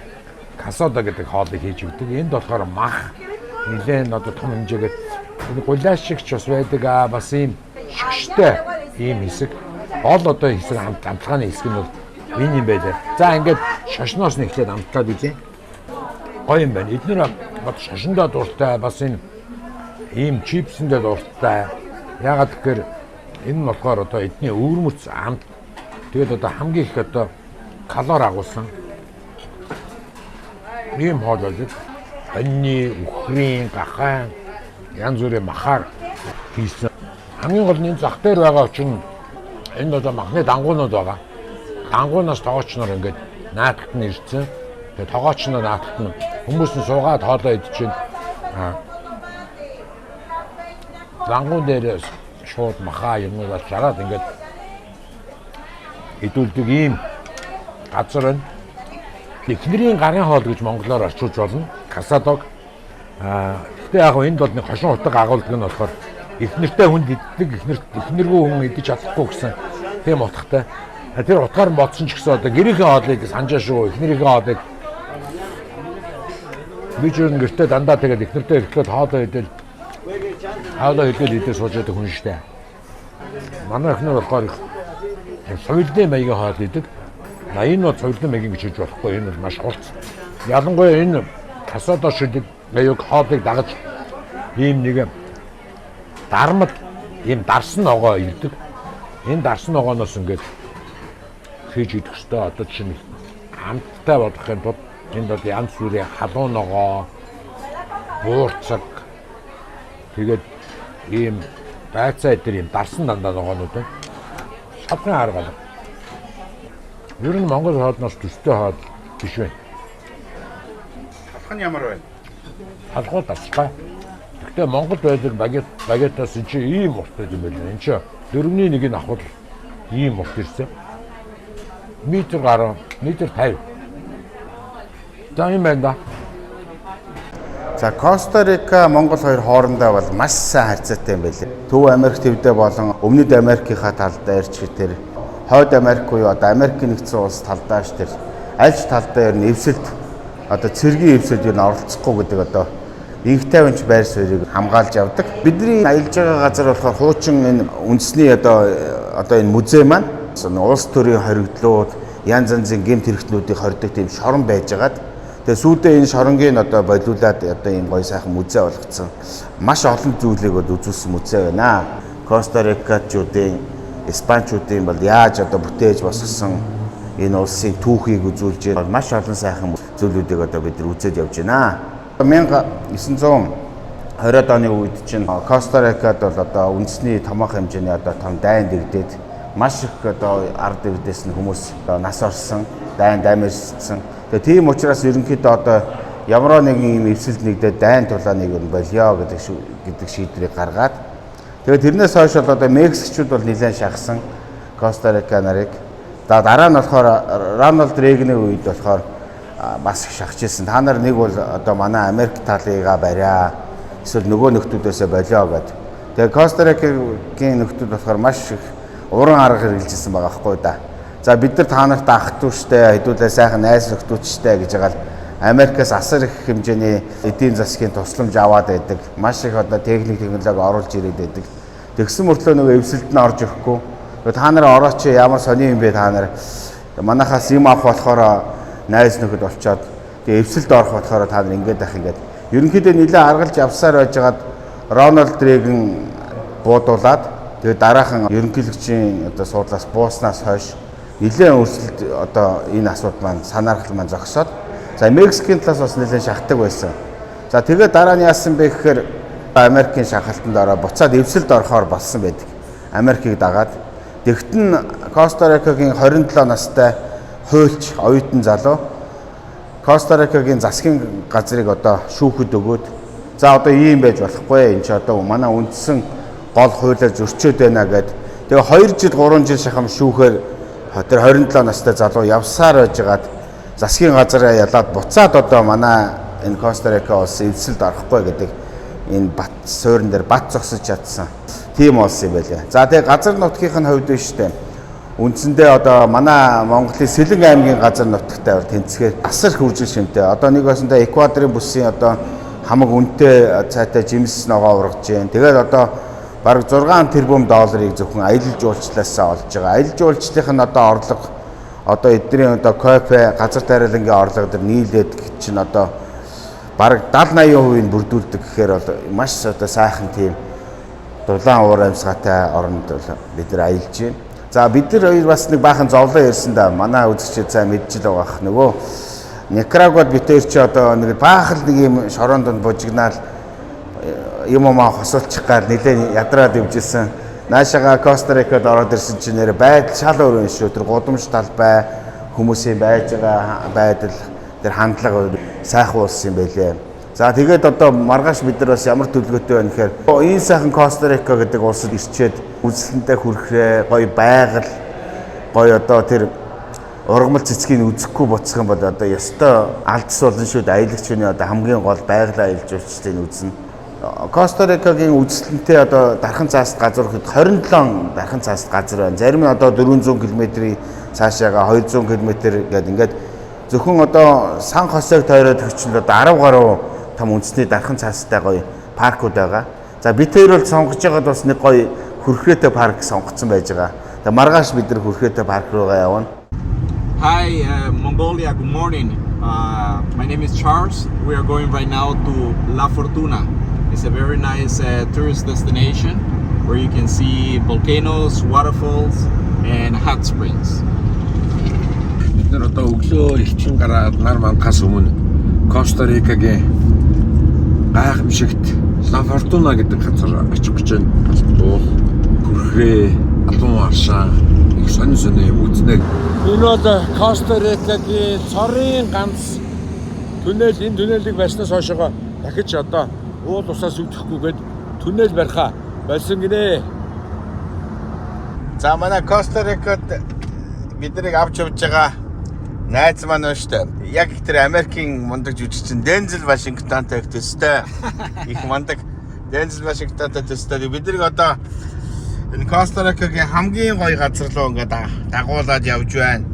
casado гэдэг хоолыг хийж өгдөг. Энд болохоор мах нэлээд одоо том хэмжээгээр энэ гулаш шиг ч бас байдаг, а бас ийм шигштэй ийм хэсэг. Гол одоо хэсэг, амтлагааны хэсэг нь бол энэ юм байлаа. За, ингээд шошноос нь эхлээд амтлаад үзье. Гоё юм байна. Эднэр бод шошиндоо дуртай, бас энэ ийм чипсэндээ дуртай. Яагаад гэхээр энэ нь болохоор одоо эдний өвөрмөц амт. Тэгээд одоо хамгийн их одоо калори агуулсан ийм хоол байдаг. Хоньны, үхрийн, гахайн янз бүрийн махаар хийсэн. Хамгийн гол нь энэ зах дээр байгаа учир нь энд одоо махны дангуунууд байгаа. Дангуунаас тогооч нар ингээд наадалт нь ирсэн. Тэгээд тогооч нар наадалт нь хүмүүс нь суугаад хоолоо идчихээн. Аа. Дангуун дээр шууд махаа юмнуудаа жараад ингээд идүүлдэг ийм газар байна. Эхнэрийн гарын хоол гэж монголоор орчуулж болно. Casado. Аа, гэхдээ яг энд бол нэг хошин утга агуулдаг нь болохоор эхнэртэй хүнд иддэг, эхнэр эхнэргүй хүн идэж чадахгүй гэсэн тийм утгатай. Тэр утгаар нь бодсон ч гэсэн одоо гэрийнхээ хоолыг санджаа шүү. Эхнэрийнхээ хоолыг би ч ер нь гэртээ дандаа тэгээд эхнэртэй ирэхэд хоолоо идэл, хоолоо идэл идэл сууж байдаг хүн штэ. Манай эхнэр болохоор их соёлын маягийн хоол идэг. На, энэ бол соёлын маягийн гэж хэлж болохгүй. Энэ бол маш хурц. Ялангуяа энэ casado шүлэг аюуг хоолыг дагаж ийм нэг дармал ийм дарсан ногоо ирдэг. Энэ дарсан ногооноос ингээд хийж идэх ёстой. Одоо жишээ нь амттай болгохын тулд энд бол янз бүрийн халуун ногоо, буурцаг, тэгээд ийм байцаа эдэр ийм дарсан дандаа ногоонууд байна. Шалгын арга алга. Ер нь Монгол хоолноос төстэй хоол биш байна. Талх нь ямар байна? Талхуу тасалтай. Гэхдээ Монголд байдаг багетаас энэ чинь ийм урт байд юм байна. Энэ чинь дөрөвний нэг нь авах ийм урт ирсэн. Метр гаруй, метр 50. За, юм байна да. За, Коста Рика, Монгол хоёр хоорондоо бол маш сайн харьцаатай юм байлээ. Төв Америк твдээ болон Өмнөд Америкийнхаа талд дээр ч тэр Хойд Америк буюу одоо Америкийн нэгдсэн улс талдаа ч тэр аль ч талдаа ер нь эвсэлд одоо цэргийн эвсэлд ер нь оролцохгүй гэдэг одоо инх тайванч байр суурийг хамгаалж явдаг. Бидний аялж байгаа газар болохоор хуучин энэ үндэсний одоо энэ музей маань улс төрийн хоригдлууд янз янзын гэмт хэрэгтнүүдийг хордог тийм шорон байжгаад, тэгээ сүүлдээ энэ шоронгийг одоо болиулаад одоо ийм гоё сайхан музей болгоцсон. Маш олон зүйлийг бол үзүүлсэн музей байна. Коста Рикачуудын, Испанчуудын бол яаж одоо бүтээж босгосон энэ улсын түүхийг үзүүлж маш олон сайхан зүйлүүдийг одоо бид нар үзээд явж байна. 1920-од оны үед чинь Коста Рикад бол одоо үндэсний томоохон хэмжээний одоо том дайн дэгдээд, маш их одоо ард ирдээс нь хүмүүс одоо нас орсон, дайн даймарсан. Тэгээ тийм учраас ерөнхийдөө одоо ямар нэгэн юм эвсэлд нэгдээд дайн тулааныг ер нь болио гэдэг шийдвэрийг гаргаад, тэгээд тэрнээс хойш бол одоо Мексикчүүд бол нэлээд шахсан Коста Рика нарыг. За, дараа нь болохоор Рональд Рейганы үед болохоор бас их шахаж ирсэн. Та нар нэг бол одоо манай Америк талыгаа бариа, эсвэл нөгөө нөхдүүдээсээ болио гэд. Тэгээ Коста Рикагийн нөхдүүд болохоор маш их уран арга хэрэгжилсэн байгаа байхгүй да. За, бид нар та нарт ах дүүштэй, хэдүүлээ сайхан найз нөхдүүдчтэй гэж байгаа л Америкаас асар их хэмжээний эдийн засгийн тусламж аваад байдаг. Маш их одоо техник, технологи оруулж ирээд байдаг. Тэгсэн мөртлөө нөгөө эвсэлд нь орж ирэхгүй. Та нар орооч, ямар сони юм бэ, та нар манахаас юм авах болохоор найз нөхөд болчоод, тэгээ эвсэлд орох болохоор та нар ингэж ах ингээд ерөнхийдөө нэлээд аргалж явсаар байжгаад Рональд Рейган буудуулаад, тэгээ дараахан ерөнхийлөгчийн одоо суудлаас бууснаас хойш нэлээд өрсөлд одоо энэ асуудал маань, санаархал маань зогсоод, за, Мексикийн талаас бас нэлээд шахдаг байсан. За, тэгээд дараа нь яасан бэ гэхээр Америкийн шахалтанд ороо буцаад эвсэлд орохоор болсон байдаг. Америкийг дагаад. Тэгтэн Коста Рикагийн 27 настай хуульч оюутан залуу Коста Рикагийн засгийн газрыг одоо шүүхэд өгөөд, за, одоо ийм байж болохгүй, энэ чи одоо манай үндсэн гол хуулиар зөрчөөд байна гэд, тэгээ 2 жил, 3 жил шахам шүүхээр тэр 27 настай залуу явсаар байжгаад засгийн газраа ялаад, буцаад одоо манай энэ Коста Рика улс эвсэлд орохгүй гэдэг энэ бат суурин дээр бат зогсож чадсан тийм улс юм байлаа. За, тэгээ газар нутгийнх нь хувьд биш үү? Үндсэндээ одоо манай Монголын Сэлэнгэ аймгийн газар нутагтай бол тэнцгээр асар их үржил шимтэй. Одоо нэг басандаа Эквадорын бүсийн одоо хамаг үнэтэй цайтай жимс ногоо ургаж байна. Тэгээд одоо бараг 6 тэрбум долларыг зөвхөн аялал жуулчлалаасаа олж байгаа. Аялал жуулчлалын нь одоо орлого, одоо эдний одоо кофе, газар тариалангийн орлого дээр нийлээд чинь одоо бараг 70 80% нь бүрдүүлдэг гэхээр бол маш одоо сайхан тийм дулаан уур амьсгаатай оронд бол бид нар аялж байна. За, бид нар хоёр бас нэг баахан зовлон ярьсан да. Манай үзэгчид сайн мэдж л байгаа ах. Нөгөө Никарагуад бид хоёр чи одоо нэг баахан нэг юм шорон донд бужигнаал юм уу хосолчих гал нэлээд ядраад явжсэн. Наашаага Коста Рикад ороод ирсэн чинь нэр байдал шал өөр юм шүү. Тэр гудамж талбай, хүмүүсийн байж байгаа байдал, тэр хандлага сайхан улс юм байлээ. За, тэгээд одоо маргааш бид нар бас ямар төлөвлөгөөтэй байна гэхээр энэ сайхан Коста Рика гэдэг улсад ирчээд үзэсгэлэнтэй хүрхрээ, гоё байгаль, гоё одоо тэр ургамал цэцгийг үзэхгүй буцах юм бол одоо ёстой алдас болно шүү дээ. Аялагч хүний одоо хамгийн гол байгалийн аялал жуулчлалыг үзнэ. Коста Рикагийн үзэсгэлэнтэй одоо дархан цааст газар гэхэд 27 дархан цааст газар байна. Зарим нь одоо 400 км-ийн цаашаага 200 км гэдэг ингээд зөвхөн одоо Сан Хосег тойроод өгчөнд одоо 10 гаруй том үндэсний дархан цаастай гоё паркууд байгаа. За, бид хоёр бол сонгож байгаад бас нэг гоё хөрхрөөтэй парк сонгоцсон байж байгаа. Тэгээ маргааш бид нар хөрхрөөтэй парк руугаа явна. Hi, Mongolia. Good morning. My name is Charles. We are going right now to La Fortuna. It's a very nice tourist destination where you can see volcanoes, waterfalls, and hot springs. Бид нар одоо өглөө элчин гараад нар мандахаас өмнө Коста Рикагийн гайхамшигт Ла Фортуна гэдэг газар очих гэж байна. Уул, хөрхрээ, алуун аршаан, их сонин сонин юм үзнэ. Энэ бол Коста Рикагийн цорын ганц түнэл. Энэ түнэлийг барьснаас хойшоо дахиж одоо уул усаас үүдрэхгүйгээд түнэл барихаа болсон гинэ. За, манай Коста Рикад биднийг авч явж байгаа найз маань байна шүү дээ. Яг тэр Америкийн мундаг жүжигчин Дензел Вашингтонтой их төстэй. Их мундаг Дензел Вашингтонтой төстэй. Бид нарыг одоо энэ Коста Рикагийн хамгийн гоё газар руу ингээд дагуулад явж байна.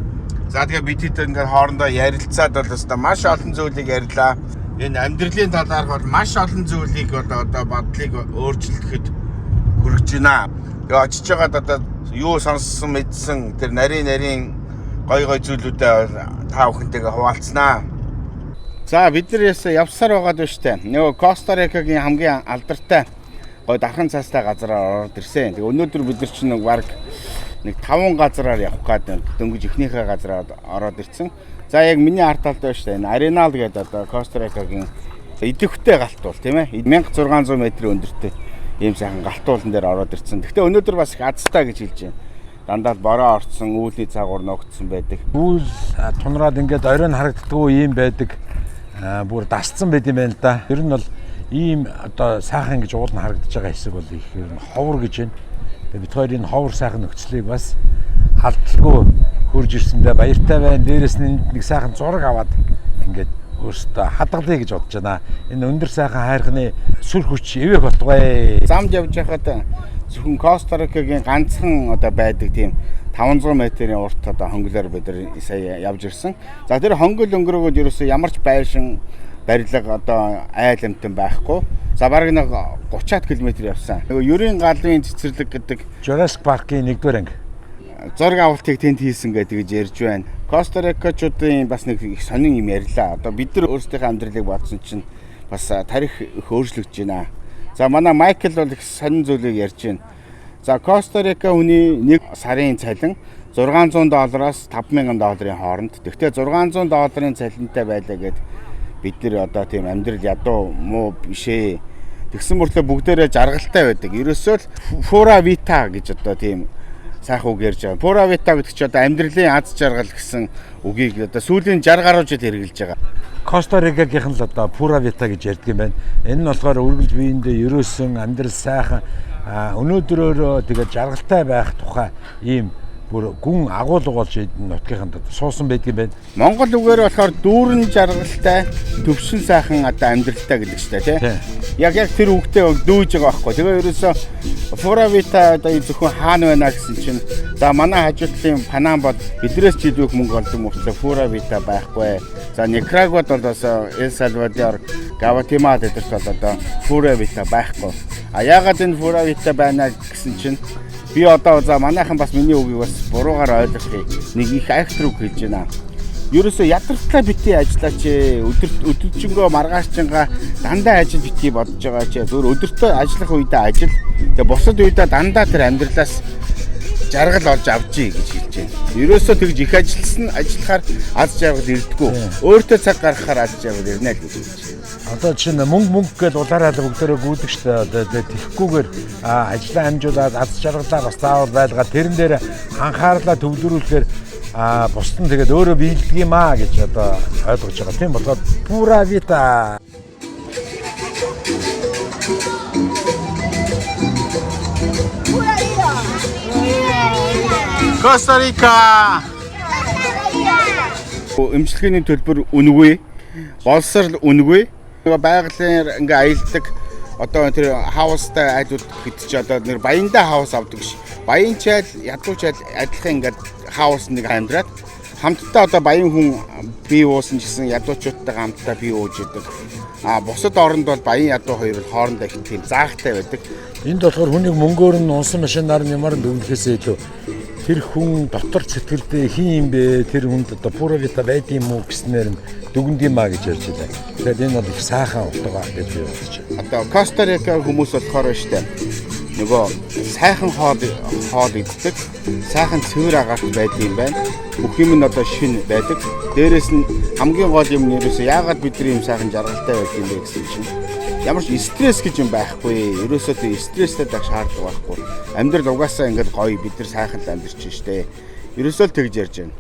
За, тэгээ бид хэд ингээд хоорондоо ярилцаад бол өстой маш олон зүйлийг ярьлаа. Энэ амьдралын талаарх бол маш олон зүйлийг одоо бодлыг өөрчлөхөд хүрэж байна. Тэгээ очиж байгаад одоо юу сонссон, мэдсэн тэр нарийн нарийн Гой гой зүйлүүдээ та бүхэнтэйгээ хуваалцнаа. За, бид нар ясаа явсаар байгаад байна штэ. Нөгөө Коста Рикагийн хамгийн алдартай гой дархан цаастай газараар ороод ирсэн. Тэгээ өнөөдөр бид нар чинь нэг баг нэг 5 газараар явах гээд дөнгөж эхнийхээ газараар ороод ирсэн. За, яг миний ард талд байна штэ. Энэ Аренал гэдэг одоо Коста Рикагийн идэвхтэй галт уул, тийм ээ. 1600 м өндөртэй ийм сайхан галт уулан дээр ороод ирсэн. Гэхдээ өнөөдөр бас их азтай гэж хэлж байна. Дандаа л бороо орцсон, үүлний цагуур ногдсон байдаг. Үүл тунраад ингээд оройн харагддаггүй юм байдаг. Бүр дасцсан байт юм байна л да. Ер нь бол ийм одоо сайхан ингэж уул нь харагдаж байгаа хэсэг бол их ер нь ховор гэж байна. Тэгээ бид хоёр энэ ховор сайхан нөхцөлийг бас алдалгүй хурж ирсэндээ баяртай байна. Дээрээс нь энд нэг сайхан зураг аваад ингээд өөрсдөө хадгалъя гэж бодож байна. Энэ өндөр сайхан хайрхны сүр хүч эвээх болтугай. Замд явж байхад зөвхөн Коста Рикагийн ганцхан одоо байдаг тийм 500 метрийн урт одоо хонголоор бид нар сая явж ирсэн. За, тэр хонгол өнгөрөөгөөд ерөөсөө ямар ч байшин барилга, одоо айл амтан байхгүй. За, бараг нэг 30-аад км явсан. Нөгөө Ерийн галын цэцэрлэг гэдэг Jurassic Park-ийн 1-р анги. Зураг авалтыг тэнд хийсэн гэдэг гэж ярьж байна. Коста Рикачуудын бас нэг их сонин юм ярьлаа. Одоо бид нар өөрсдийнхөө амьдралыг бодсон чинь бас тарих их өөрчлөгдөж байна. За, манай Майкл бол их сонин зүйлийг ярьж байна. За, Коста Рика хүний нэг сарын цалин 600 доллароос 5000 долларын хооронд. Тэгэхдээ 600 долларын цалинтай байлаа гэд бид нар одоо тийм амьдрал ядуу муу биш ээ. Тэгсэн мөртлөө бүгдээрээ жаргалтай байдаг. Ерөөсөө л pura vida гэж одоо тийм сайхан үг ярьж байгаа. Pura vida гэдэг чи одоо амьдралын аз жаргал гэсэн үгийг одоо сүүлийн 60 гаруй жил хэрэглэж байгаа. Коста Рикагийнх нь л одоо pura vida гэж ярьдаг юм байна. Энэ нь болохоор үргэлж биендээ ерөөсөн амьдрал сайхан, өнөөдрөөрөө тэгээд жаргалтай байх тухай ийм бүр гүн агуулга болж энэ нутгийнханд суусан байдаг юм байна. Монгол үгээр болохоор дүүрэн жаргалтай, төвшин сайхан одоо амьдралтай гэдэг чинь, тий. Яг тэр үгтэй дүүж байгаа байхгүй. Тэгээ ерөөсөө pura vida одоо энэ зөвхөн хаана байна гэсэн чинь, за, манай хажуу талын Панам бол бидрээс ч илүү их мөнгө олдог мөртлөө pura vida байхгүй. За, Никарагуад бол бас Эл Салвадор, Гватемала эдэрт бол одоо pura vida байхгүй. А яагаад энэ pura vida байна гэсэн чинь би одоо, за, манайхан бас миний үгийг бас буруугаар ойлгохыг нэг их айхтар үг хэлж байна. Ерөөсөө ядартлаа битгий ажиллаач ээ. Өдөр өдөржингөө маргаашчингаа дандаа ажил битгий бодож байгаа ч. Зөвхөн өдөртөө ажиллах үедээ ажил. Тэгээ бусад үедээ дандаа тэр амьдралаас жаргал олж авчий гэж хэлж байна. Ерөөсөө тэгж их ажилласан ажиллахаар аз жаргал ирдэггүй. Өөртөө цаг гаргахаар аз жаргал ирнэ л гэж хэлж байна. Одоо чинь мөнгө мөнгө гэж улаараа л бүгдээрээ гүйдэг шүү дээ. Тэгээд тэгэхгүйгээр ажлаа амжуулаад, аз жаргалаа бас заавал байлгаад, тэрэн дээр анхаарлаа төвлөрүүлэхээр бусд нь тэгээд өөрөө биелдэг юм аа гэж одоо ойлгож байгаа. Тийм болохоор pura vida. Pura vida. Коста Рика. Эмчилгээний төлбөр үнэгүй, боловсрол үнэгүй. Нөгөө байгалийн ингээ аялдаг одоо тэр house тай айлууд гэдэг чи одоо нэр баяндаа house авдаг ш. Баян ч айл, ядуу ч айл адилхан ингээд house нэг амьдраад, хамтдаа одоо баян хүн бие уусан ч гэсэн ядуучуудтайгаа хамтдаа бие ууж идэг. А бусад оронд бол баян ядуу хоёр бол хоорондоо их тийм заагтай байдаг. Энд болохоор хүнийг мөнгөөр нь унсан машинаар нь ямар дүнлэхээс илүү тэр хүн дотор сэтгэлдээ хэн юм бэ? Тэр хүнд одоо pura vida байд юм уу гэснээр нь дүгнэд юм а гэж ярьж байлаа. Тэгэхээр энэ бол их сайхан утга гэж би бодож байна. Одоо Коста Рика хүмүүс болохоор штэ нөгөө сайхан хоол хоол иддэг, сайхан цэвэр агаарт байдаг юм байна. Бүх юм нь одоо шинэ байдаг. Дээрээс нь хамгийн гол юм нь ерөөсөө яагаад бидний юм сайхан жаргалтай байдаг юм бэ гэсэн чинь ямар ч стресс гэж юм байхгүй. Ерөөсөө тэр стресстэй байх шаардлага байхгүй. Амьдрал угаасаа ингээд гоё, бид нар сайхан л амьдарч штэ. Ерөөсөө л тэгж ярьж байна.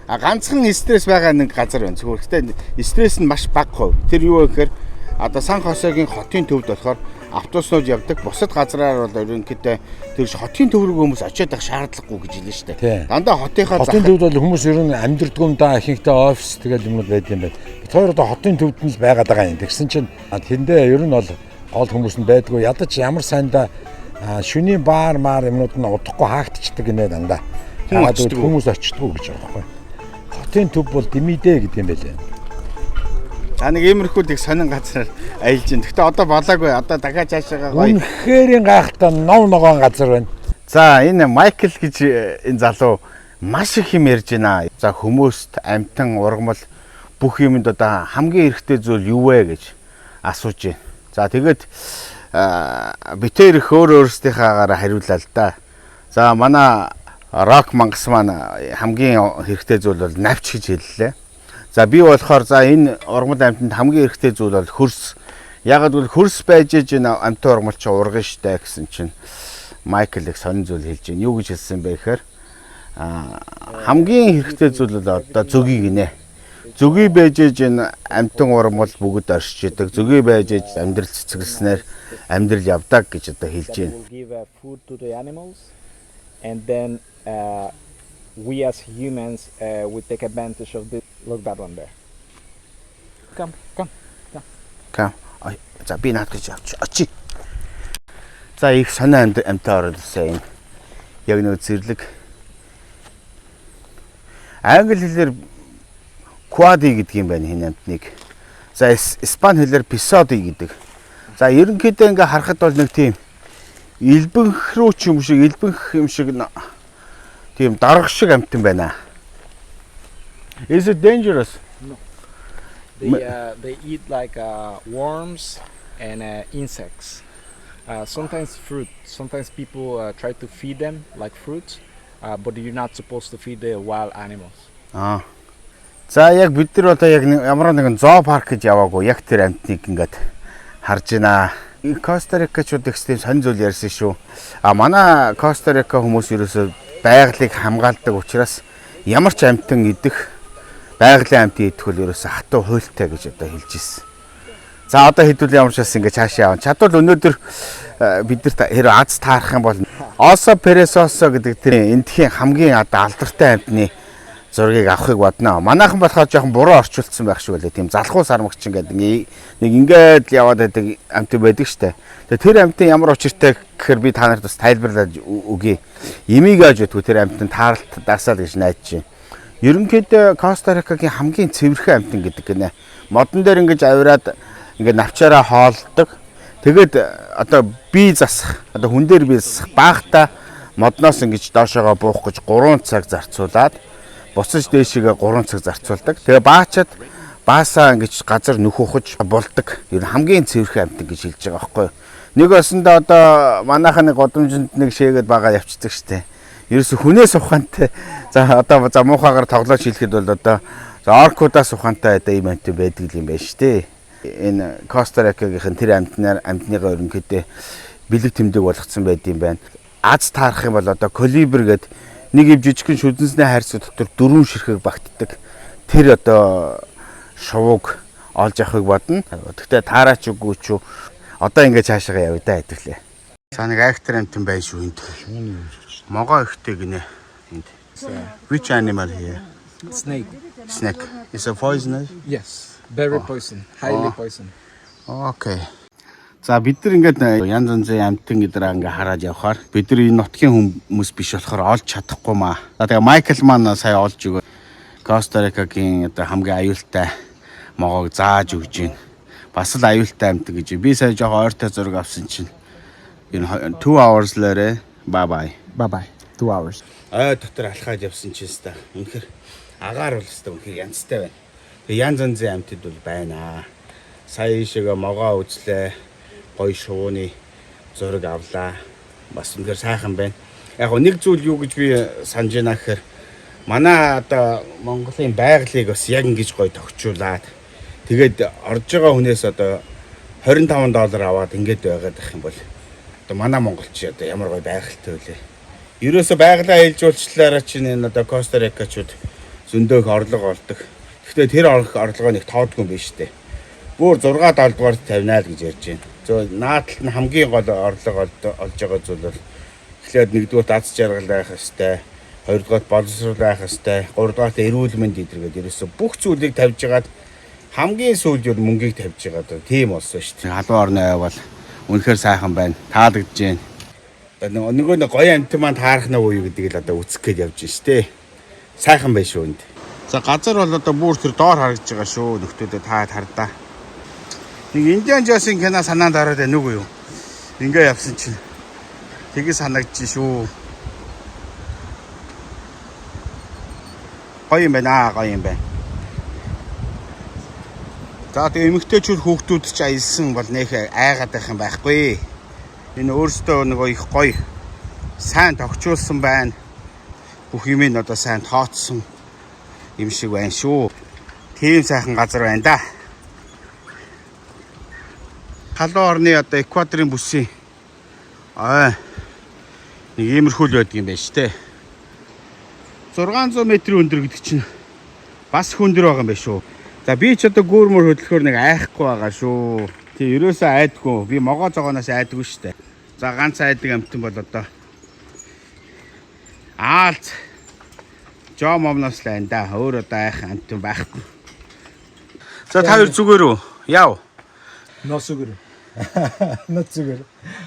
А ганцхан стресс байгаа нэг газар байна. Зөвхөн гэхдээ стресс нь маш бага хувь. Тэр юу вэ гэхээр одоо Сан Хосегийн хотын төвд болохоор автобуснууд явдаг. Бусад газраар бол ерөнхийдөө тэр хотын төв рүү хүмүүс очиод байх шаардлагагүй гэж хэлнэ шүү дээ. Дандаа хотынхаа Хотын төвд бол хүмүүс ер нь амьдэрдгүй юм да, ихэнхдээ офис тэгэл юмнууд байд юм байна. Бид хоёр одоо хотын төвд нь л байгаад байгаа юм. Тэгсэн чинь тэндээ ер нь бол гол хүмүүс нь байдгүй. Ядаж ямар сайндаа шөнийн баар маар юмнууд нь удахгүй хаагдчихдаг гинэ дандаа. Хүн Яагаад гэвэл очдоггүй. хүмүүс очдоггүй гэж байгаа байхгүй. Хотын төв бол дэмийдэ гэдэг юм байлээ. За, нэг иймэрхүү л их сонин газар аялж байна. Гэхдээ одоо болоогүй. Одоо дахиад цаашаага гоё. Үнэхээр гайхалтай нов ногоон газар байна. За, энэ Майкл гэж энэ залуу Маш их юм ярьж байна. За, хүмүүст амьтан, ургамал бүх юмд одоо хамгийн хэрэгтэй зүйл юу вэ гэж асууж байна. За, тэгээд бид хоёр их өөр өөрсдийнхаагаар хариулаа л да. За, манай рок мангас маань хамгийн хэрэгтэй зүйл бол навч гэж хэллээ. За, би болохоор за энэ ургамал амьтанд хамгийн хэрэгтэй зүйл бол хөрс. Яагаад гэвэл хөрс байж иж энэ амьтан ургамал чинь ургана штэ гэсэн чинь Майкл их сонин зүйл хэлж байна. Юу гэж хэлсэн бэ гэхээр хамгийн хэрэгтэй зүйл бол одоо зөгийг гинэ. Зөгийг байж иж энэ амьтан ургамал бүгд оршиж идэг. Зөгийг байж иж амьдрал цэцгэлснээр амьдрал явдаг гэж одоо хэлж байна. Will give food to the animals, and then we as humans we take advantage of this. Look, that one there. Come, come. Come. Ай, за, би наад гэж авч очи. За, их сонио амьтан ороод ирсэн энэ. Яг нэг зэрлэг. Англи хэлээр coati гэдэг юм байна энэ амьтныг. За, испани хэлээр pisote гэдэг. За, ерөнхийдөө ингээ харахад бол нэг тийм элбэнх рүү ч юм шиг, элбэнх юм шиг тийм дарга шиг амьтан байна. Is it dangerous? They eat like worms and insects. Sometimes fruit. Sometimes people try to feed them like fruits, but you're not supposed to feed the wild animals. Аа. За, яг бид нар одоо яг нэг ямар нэгэн зоопарк гэж яваагүй, яг тэр амьтныг ингээд харж байна. Коста Рикачууд их тийм сонь зүйл ярьсан шүү. А манай Коста Рика хүмүүс ерөөсөө байгалийг хамгаалдаг учраас ямар ч амьтан идэх, байгалийн амьтан идэх бол ерөөсөө хатуу хуультай гэж одоо хэлж ирсэн. За, одоо хэдүүл ямар ч бас ингээд цаашаа явна. Чадвал өнөөдөр бид нарт хэрэг аз таарах юм бол Oso Perezoso гэдэг тэр эндхийн хамгийн одоо алдартай амьтны зургийг авахыг бодно. Манайхан болохоор жоохон буруу орчуулсан байх шиг байлаа. Тийм залхуу сармагчин гэдэг нэг ингээд л яваад байдаг амьтан байдаг штэ. Тэгээ тэр амьтан ямар учиртай гэхээр би та нарт бас тайлбарлаад өгье. Имийг ааж байдгүй тэр амьтан тааралт дасаал гэж найдаж байна. Ерөнхийдөө Коста Рикагийн хамгийн цэвэрхэн амьтан гэдэг гинэ. Модон дээр ингэж авираад ингээд навчаараа хоолдог. Тэгээд одоо бие засах, одоо хүн дээр бие засах баахта модноос ингэж доошоогоо буух гэж 3 цаг зарцуулаад буцаж дээшээгээ 3 цаг зарцуулдаг. Тэгээ баачаад баасаа ингэж газар нүх ухаж булдаг. Ер нь хамгийн цэвэрхэн амьтан гэж хэлж байгаа байхгүй юу? Нэг осондоо одоо манайхан нэг годомжинд нэг шээгээд бага явцдаг штэ. Ерөөсө хүнээс ухаантай, за одоо за муухайгаар тоглож хэлэхэд бол одоо за оркуудаас ухаантай одоо ийм амьтан байдаг юм байна штэ. Энэ Коста Рикагийнхэн тэр амьтнаар амьтныгаа ерөнхийдөө бэлэг тэмдэг болгоцсон байд юм байна. Аз таарах юм бол одоо колибри гээд нэг юм жижигхэн шүдэнсний хайрцаг дотор дөрвөн ширхэг багтдаг. Тэр одоо шувууг олж авахыг бодно. Гэхдээ таараач үгүй ч үү. Одоо ингэ цаашаа явъя да хэвлээ. За, нэг айхтар амьтан байна шүү энд. Могоо ихтэй гинэ энд. Which animal here? Snake. Snake. Is a poisonous? Yes, very poison, highly poison. Okay. За, бид нар ингээд янз янзын амьтан гэдэр ингээ хараад явхаар бид нар энэ нутгийн хүмүүс биш болохоор олж чадахгүй маа. За, тэгээ Майкл маань сая олж өгөө. Коста Рикагийн одоо хамгийн аюултай могоог зааж өгч байна. Бас л аюултай амьтан гэж. Би сая жоохон ойртой зураг авсан чинь энэ 2 hours later, bye bye. Bye bye. 2 hours. Ой дотор алхаад явсан чинь өстой. Үнэхэр агаар бол өстой үнэхэр янзтай байна. Тэгээ янз янзын амьтад бол байна. Сая ийшээгээ могоо үзлээ. Гоё шувууны зураг авлаа. Бас үнэхэр сайхан байна. Яг гоо нэг зүйл юу гэж би санаж байна гэхээр манай одоо Монголын байгалийг бас яг ингэж гоё тохижуулаад, тэгээд орж байгаа хүнээс одоо 25 доллар аваад ингээд байгаад их юм бол одоо манай монголч одоо ямар гоё байгальтай вүлээ. Ерөөсө байгалаа ээлжүүлчлаараа чинь энэ одоо Коста Рикачууд зөндөө их орлого олдог. Гэхдээ тэр орлогоо нэг тоодгүй юм биш үү? Бүр 6 7 дугаар тавина л гэж ярьж байна. Зөв наадталт нь хамгийн гол орлого олж байгаа зүйл бол эхлээд нэгдүгээр аз жаргал байх ёстой. Хоёрдугаар боловсрол байх ёстой. Гуравдугаарт эрүүл мэнд идэргээд ерөөсө бүх зүйлийг тавьж хагаад хамгийн сүүлд юу мөнгийг тавьж байгаа даа. Тийм болсон шүү дээ. Халуун орны ай бол үнэхээр сайхан байна. Таалагдж байна. Одоо нөгөө нэг гоё амьтан маань таарах нь уу гэдгийг л одоо үзэх гээд явж байна шүү дээ. Сайхан байна шүү энд. За, газар бол одоо бүр тэр доор харагдаж байгаа шүү. Нөхдөөдөө та хардаа. Нэг Индиан Джонсын кино санаанд ороод байна уу юу? Ингээ явсан чинь тэгээ санагдчих шүү. Гоё юм байна аа, гоё юм байна. За, тэгээ эмэгтэйчүүд, хүүхдүүд ч аялсан бол нэх айгаад байх юм байхгүй. Энэ өөрсдөө нөгөө их гоё сайн тохижуулсан байна. Бүх юм нь одоо сайн тооцсон юм шиг байна шүү. Тийм сайхан газар байна да. Халуун орны одоо экваторын бүсийн ой нэг иймэрхүү л байдаг юм байна шүү дээ. 600 метрийн өндөр гэдэг чинь бас их өндөр байгаа юм байна шүү. За, би ч одоо гүүр мөр хөдлөхөөр нэг айхгүй байгаа шүү. Тий, ерөөсөө айдгүй. Би могоо зогооноос айдгүй шүү дээ. За, ганц айдаг амьтан бол одоо аалз жоо момноос л байна да. Өөр одоо айх амьтан байхгүй. За, та хоёр зүгээр үү? Яв. No зүгээр. Not зүгээр.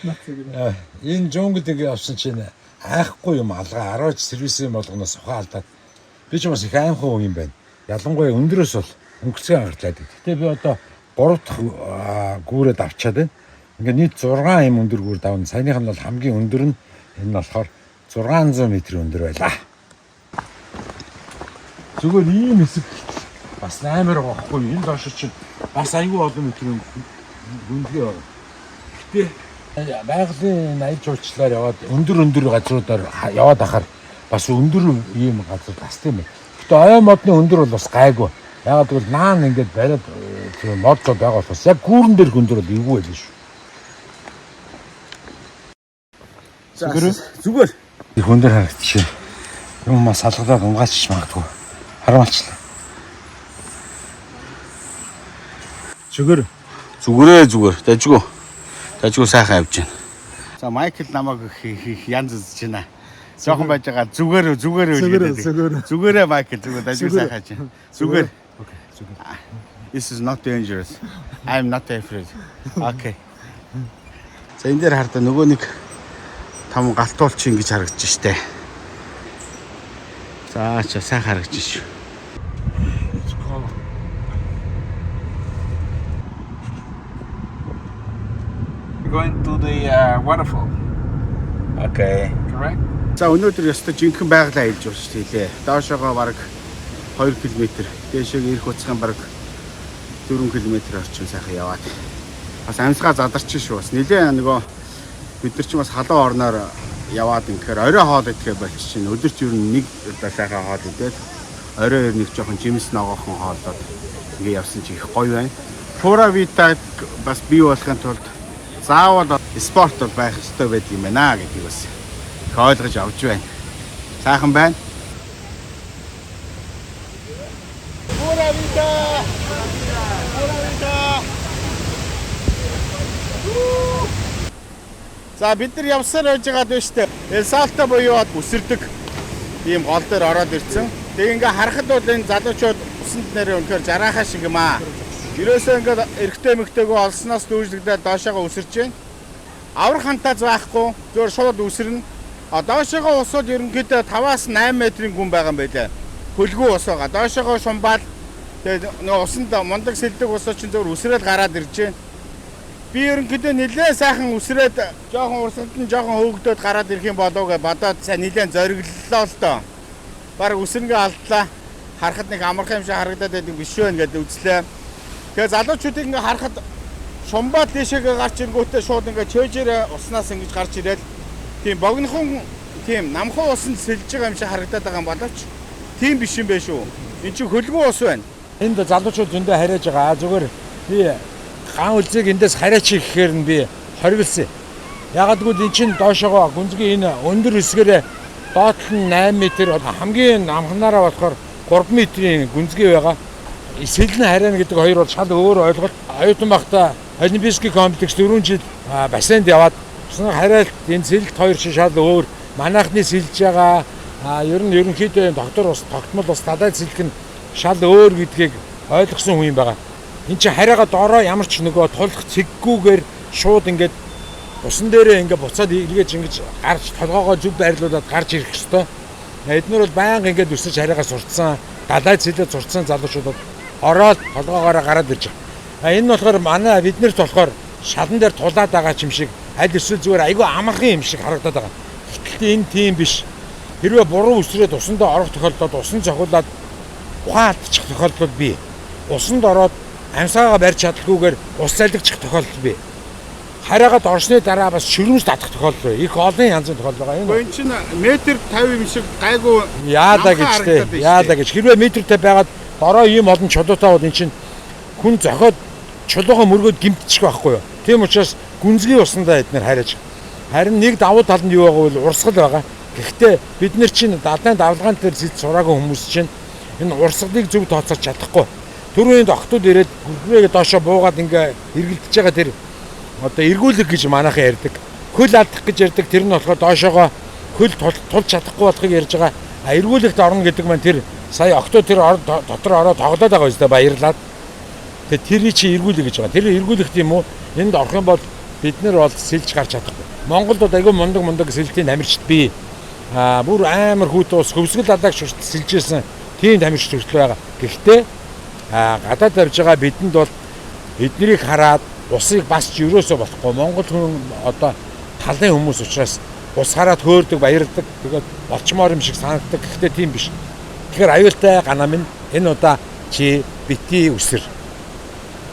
Not зүгээр. Энэ джунглд ингэ явсан чинь айхгүй юм алгаа 10 ч сервисийн болгоноос ухаан алдаад би ч бас их аймхан хүн юм байна. Ялангуяа өндрөөс бол өнгөрцгөн ангартлаад. Гэтэ би одоо 3 дахь гүүрээ давчаад байна. Ингээ нийт 6 юм өндөр гүүр давна. Саяных нь бол хамгийн өндөр нь энэ нь болохоор 600 м өндөр байлаа. Зүгээр ийм хэсэг бас амар байгаа байхгүй юу? Энэ доош чинь бас айгүй олон метрийн гүнзгий байна. Гэтэ байгалийн аялал жуулчлалаар яваад өндөр өндөр газруудаар яваад ахаар бас өндөр ийм газар бас тийм ээ. Гэтэ ой модны өндөр бол бас гайгүй. Яагаад гэвэл наан ингээд бариад тийм мод зод байгаа болохоос яг гүүрэн дээр өндөр бол эвгүй байлаа шүү. Зүгээр. Зүгээр. Их өндөр харагдчих. Юм ма салгалаад унгаачч магадгүй. Харамалчлаа. Зүгээр. Зүгээрээ зүгээр. Дажгүй. Дажгүй сайхан явж байна. За, Майкл намайг их их янз үзэж байна. Жохон байж байгаа зүгээр зүгээр Зүгээр, гэдэг. зүгээр. Зүгээрээ, Майкл, зүгээр, дажгүй сайхан явж байна. Зүгээр. Okay, зүгээр. This is not dangerous. I'm not afraid. Okay. За, энэ дээр хардаа нөгөө нэг том галтуулч ингэж харагдаж штэ. За ча, сайн харагдаж шүү. It's cold. We're going to the waterfall, Okay. correct? За, өнөөдөр ёстой жинхэнэ байгалаа аялж явж хэлээ. Доошоогоо бараг 2 км, дээшээ ирэх хуцхан бараг 4 км орчим сайхан яваад. Бас амьсгаа задарч шүү. Бас нилээ нөгөө бид нар ч бас халуун орноор яваад ингэхээр орой хоол идэхэ болчих чинь өдөрт ер нь нэг удаа сайхан хоол идээд, орой ер нь нэг жоохон жимс ногоохон хооллоод ингээ явсан чи их гоё байна. Pura Vida бас бий болохын тулд заавал спорт бол байх ёстой байдаг юм байна гэдгийг бас их ойлгож авч байна. Сайхан байна. Pura Vida! Pura Vida! За, бид нар явсаар байж байгаад байна шүү дээ. El Salto буюу үсэрдэг ийм гол дээр ороод ирсэн. Тэгээ ингээ харахад бол энэ залуучууд усанд нэрээ үнэхээр жараахаа шиг юм аа. Ерөөсөө ингээ эрэгтэй эмэгтэйгөө олсноос дүүжлэгдээд доошоогоо үсэрч байна. Аврах хантааз байхгүй. Зөвхөн шууд үсэрнэ. А доошоогоо усууд ерөнхийдөө 5-аас 8 метрийн гүн байгаа юм байлаа. Хөлгүү ус байгаа. Доошоогоо шумбаал, тэгээ нөгөө усанд мундаг сэлдэг усуу чинь зөвхөн үсрээл гараад ирж байна. Би ерөнхийдөө нэлээд сайхан үсрээд, жоохон урсгалд нь жоохон хөөгдөөд гараад ирэх юм болов гэж бодоод сайн нэлээд зориглолоо л доо. Бараг үсрэнгээ алдлаа. Харахад нэг амархан юм шиг харагдаад байдаг, биш вэ гэдээ үзлээ. Тэгээ залуучуудыг ингээ харахад шумбаад дээшээгээ гарч ирэнгүүтээ шууд ингээ чөөжээрээ уснаас ингэж гарч ирээд тийм богинохон, тийм намхан усанд сэлж байгаа юм шиг харагдаад байгаа юм боловч тийм биш юм байна шүү. Энд чинь хөлгөн ус байна. Энд залуучууд зөндөө харьяаж байгаа. Зүгээр би ган үлзийг эндээс харьяач гэхээр нь би хоригдсан. Ягаад гэвэл эн чинь доошогоо гүнзгий энэ өндөр хэсгээрээ доод нь 8 м, хамгийн намхнаараа болохоор 3 метрийн гүнзгий байгаа. Сэлэн харайна гэдэг хоёр бол шал өөр ойлголт. Оюутан байхдаа Олимпийский комплекс 4 жил бассейнд яваад усны харайлт, энэ сэлэлт хоёр чинь шал өөр. Манайхны сэлж байгаа ер нь ерөнхийдөө доктор ус тогтмол ус далайд сэлэх нь шал өөр гэдгийг ойлгосон хүн юм байгаа. Энд чинь харайгаа доороо ямар ч нөгөө тулах цэггүүгээр шууд ингээд усан дээрээ ингээд буцаад эргэж ингэж гарч толгоогоо зөв байрлуулад гарч ирэх ёстой. Эднэр бол байнга ингээд өсөж харайгаа сурцсан, далайд сэлээд сурцсан залуучуудад ороод толгоогоороо гараад ирж байгаа. А энэ нь болохоор манай биднэрт болохоор шалан дээр тулаад байгаа юм шиг, аль эсвэл зүгээр айгүй амархан юм шиг харагдаад байгаа. Гэтэл энэ тийм биш. Хэрвээ буруу үсрээд усандаа орох тохиолдолд усан цохиулаад Ухаан алдчих тохиолдол бий. Усанд ороод амьсгаагаа барьж чадалгүйгээр ус залгичих тохиолдол бий. Хараагаад орсны дараа бас ширүүс татах тохиолдол бий. Их олон янзын тохиолдол байгаа. Энэ энэ чинь метр 50 юм шиг гайгүй яалаа гэж те. Яалаа гэж. Хэрвээ метр 50 байгаад дороо ийм олон чулуутай бол эн чинь хүн зохиод чулуугаа мөргөөд гимтчих байхгүй юу. Тийм учраас гүнзгий усандаа эднэр харьж. Харин нэг давуу тал нь юу байгаа вэ? Урсгал байгаа. Гэхдээ бид нар чинь далайн давлгаан дээр сэлж сураагүй хүмүүс чинь энэ урсгалыг зөв тооцоолж чадахгүй. Түрүүний охтууд ирээд гүргээ доошо буугаад ингээ эргэлдэж байгаа тэр одоо эргүүлэг гэж манайхан ярьдаг. Хөл алдах гэж ярьдаг. Тэр нь болохоор доошоогоо хөл тулж чадахгүй болохыг ярьж байгаа. А эргүүлэгт орно гэдэг маань тэр сая охтууд тэр дотор ороод тоглоод байгаа юм баярлаад. Тэгээ тэрний чи эргүүлэг гэж байгаа. Тэр эргүүлэгт юм уу? Энд орох юм бол бид нар бол сэлж гарч чадахгүй. Монголд бол айгүй мундаг сэлтийн тамирчид бий. Аа бүр амар хүүт ус хөвсгөл алаагч хүртэл сэлжсэн тийм тамирчид хүртэл байгаа. Гэхдээ гадаад авж байгаа бидэнд бол эднэрийг хараад усыг бас ч ерөөсөө болохгүй. Монгол хүн одоо талын хүмүүс учраас ус хараад хөөрдөг, баярдаг. Тэгээд болчмоор юм шиг санагддаг. Гэхдээ тийм биш. Тэгэхээр аюултай ганаа минь энэ удаа чи бити үсэр.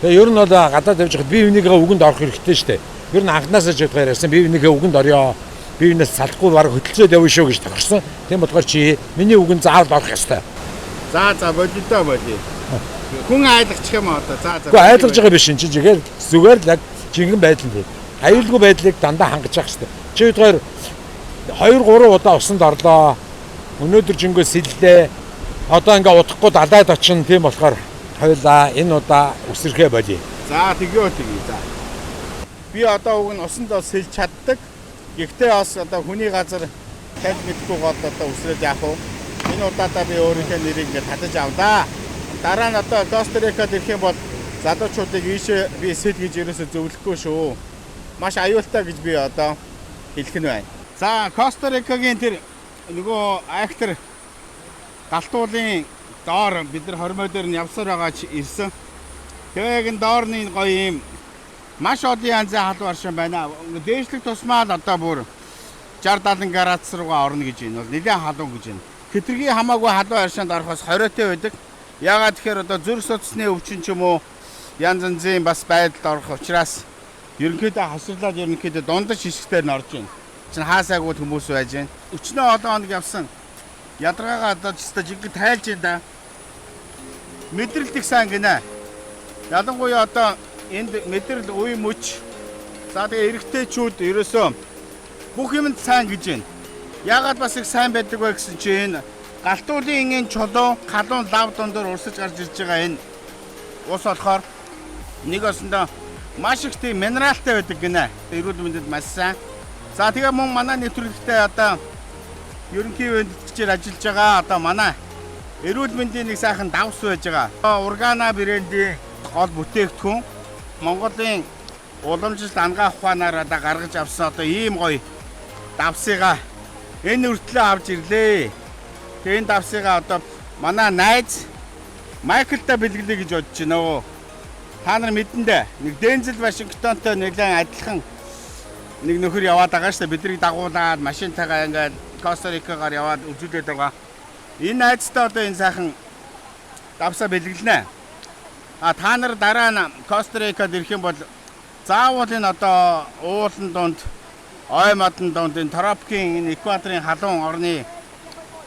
Тэгээ ер нь бол гадаад явж байхад бие бинийгээ үгэнд орох хэрэгтэй шүү дээ. Ер нь анхнаасаа ч бодгоор ярьсан бие бинийгээ үгэнд орё. Бие бинээс салахгүй бараг хөтөлцөөд явна шүү гэж тохирсон. Тийм болохоор чи миний үгэнд заавал орох ёстой. За за болидоо болиё. Хүн айлгачих юм одоо. За за. Үгүй айлгаж байгаа биш энэ чинь зүгээр зүгээр л яг жинхэнэ байдал нь тийм. Аюулгүй байдлыг дандаа хангаж явах хэрэгтэй. Чи бодгоор 2 3 удаа усанд орлоо. Өнөөдөр жингөө сэллээ. Одоо ингээ удахгүй далайд очино. Тийм болохоор хоёлаа энэ удаа үсрэхээ болиё. За тэгье тэгье. За. Би одоо уг нь усанд сэлж чаддаг. Гэхдээ бас одоо хүний газар тал мэдгүй гол одоо үсрээд яах вэ? Энэ удаадаа би өөрийнхөө нэрийг ингээ татаж авлаа. Дараа нь одоо Коста Рикад ирэх юм бол залуучуудыг ийшээ би сэл гэж ерөөсөө зөвлөхгүй шүү. Маш аюултай гэж би одоо хэлэх нь байна. За Коста Рикагийн тэр нөгөө айхтар галтуулын доор бид нар хормой дээр нь явсаар байгаа ч ирсэн. Тэгээ яг энэ доорны гоё юм маш олон янзын халуун аршин байна. Дээшлэг тусмаа л одоо бүр 60 70 градус руугаа орно гэж байна. Бол нэлээд халуун гэж байна. Хэтэрхий хамаагүй халуун аршинд орохоос хориотой байдаг. Яагаад тэгэхээр одоо зүрх судасны өвчин ч юм уу янз янзын бас байдалд орох учраас ерөнхийдөө хосрлоод ерөнхийдөө дундаж шишгтээр нь орж байна. Чин хаасаагүй хүмүүс байж байна. Өчнөө олон хоног явсан. Ядаргаагаа одоо ч өстой жинхэнэ тайлж байна да. Мэдрэлт их сайн гинэ. Ялангуяа одоо энд мэдрэл үе мөч. За тэгээ эрэгтэйчүүд ерөөсөө бүх юмд сайн гэж байна. Яагаад бас их сайн байдаг вэ гэсэн чинь галтуулын энэ чулуу халуун лав дундуур урсаж гарч ирж байгаа энэ ус болохоор нэг осондоо маш их тийм минералтай байдаг гинэ. Эрүүл мэндэд маш сайн. За тэгээ мөн манай нэвтрүүлэгтээ одоо ерөнхий бэндэтгэгчээр ажиллаж байгаа одоо манай эрүүл мэндийн нэг сайхан давс байж байгаа. Ургана брендийн гол бүтээгдэхүүн Монголын уламжлалт ангаах ухаанаар одоо гаргаж авсан одоо ийм гоё давсыгаа энэ үртлээ авч ирлээ. Тэгээ энэ давсыгаа одоо манай найз Майклтай бэлгэлээ гэж бодож байна өө. Та нар мэдэндээ нэг Дензел Вашингтонтой нэлээд адилхан нэг нөхөр яваад байгаа шүү дээ. Биднийг дагуулад машинтайгаа ингээд Коста Рикагаар яваад үзүүлээд байгаа. Энэ найзтай одоо энэ сайхан давсаа бэлгэлнэ. А та нар дараа нь Коста Рикад ирэх юм бол заавал энэ одоо уулан дунд, ой модон дунд энэ тропикийн энэ экваторын халуун орны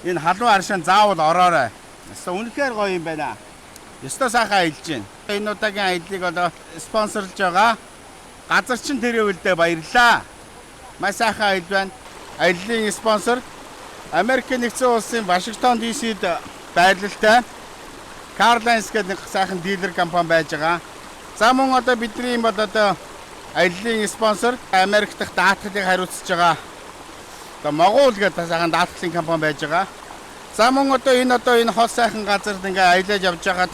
энэ халуун аршаан заавал ороорой. Ёстой үнэхээр гоё юм байна. Ёстой сайхан аялж байна. Энэ удаагийн аяллыг одоо спонсорлж байгаа Газарчин Travel-дээ баярлалаа. Маш сайхан аялал байна. Аяллын спонсор Америкийн нэгдсэн улсын Вашингтон DC-д байрлалтай Carlines гэдэг нэг сайхан дилер компани байж байгаа. За мөн одоо бидний бол одоо аяллын спонсор Америк дахь даатгалыг хариуцж байгаа одоо Могуул гэдэг сайхан даатгалын компани байж байгаа. За мөн одоо энэ хол сайхан газарт ингээ аялаж явж байгаад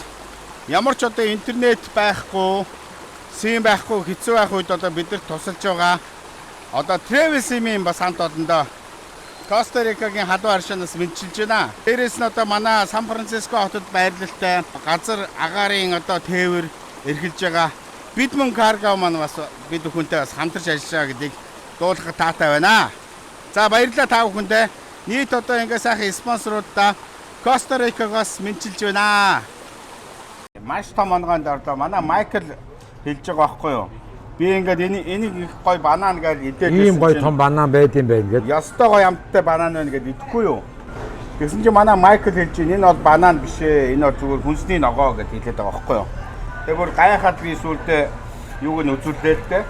ямар ч одоо интернет байхгүй, сим байхгүй, хэцүү байх үед одоо бид нар тусалж байгаа. Одоо Travel Sim-ийн бас хамт олондоо Коста Рикагийн халуун аршаанаас мэдчилж байна. Дээрээс нь одоо манай Сан Франциско хотод байрлалтай газар агаарын одоо тээвэр эрхэлж байгаа. Бид мөн карго маань бас бид бүхэнтэй бас хамтарч ажиллаж байгаа гэдгийг дуулахад таатай байна. За баярлалаа та бүхэндээ. Нийт одоо ингээ сайхан спонсоруудаа Коста Рикагаас мэндчилж байна. Маш том онгойнд орлоо. Манай Майкл хэлж байгаа байхгүй юу? Би ингээд энэ энийг их гоё банан гэж идээд Ийм байсан гоё чинь том банан байд юм байна гээд. Ёстой гоё амттай банан байна гэдээ идэхгүй юу? Тэгсэн чинь манай Майкл хэлж байна. Энэ бол банан биш ээ. Энэ бол зүгээр хүнсний ногоо гэд хэлээд байгаа байхгүй юу? Тэгээ бүр гайхаад би сүүлдээ юуг нь үзүүллээ л дээ.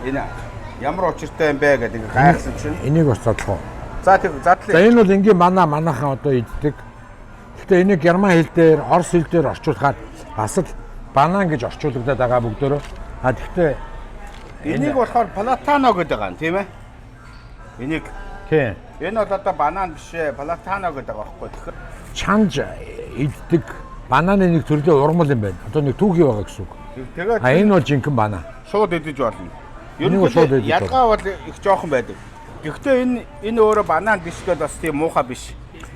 Энэ ямар учиртай юм бэ гэдэг ингээ гайхсан чинь. Энийг бас задлах уу? За тэг задлаа. За энэ бол энгийн банан манайхан одоо иддэг. Гэхдээ энийг герман хэл дээр, орос хэл дээр орчуулахаар бас л банан гэж орчуулагдаад байгаа бүгдөө. А тэгвэл Энийг болохоор plátano гэдэг байгаа юм тийм ээ. Энийг тийм энэ бол одоо банан биш ээ, plátano гэдэг байгаа байхгүй. Тэгэхээр чанж иддэг бананы нэг төрлийн урмал юм байна. Одоо нэг түүхий байгаа гэсэн үг. тэгээд А энэ бол жинхэнэ банан. шууд идэж болно. Энийг бол шууд Ерөнхийдөө идэж ялгаа бол их жоохон байдаг. Гэхдээ энэ өөрөө банан биш гэдээ бас тийм муухай биш.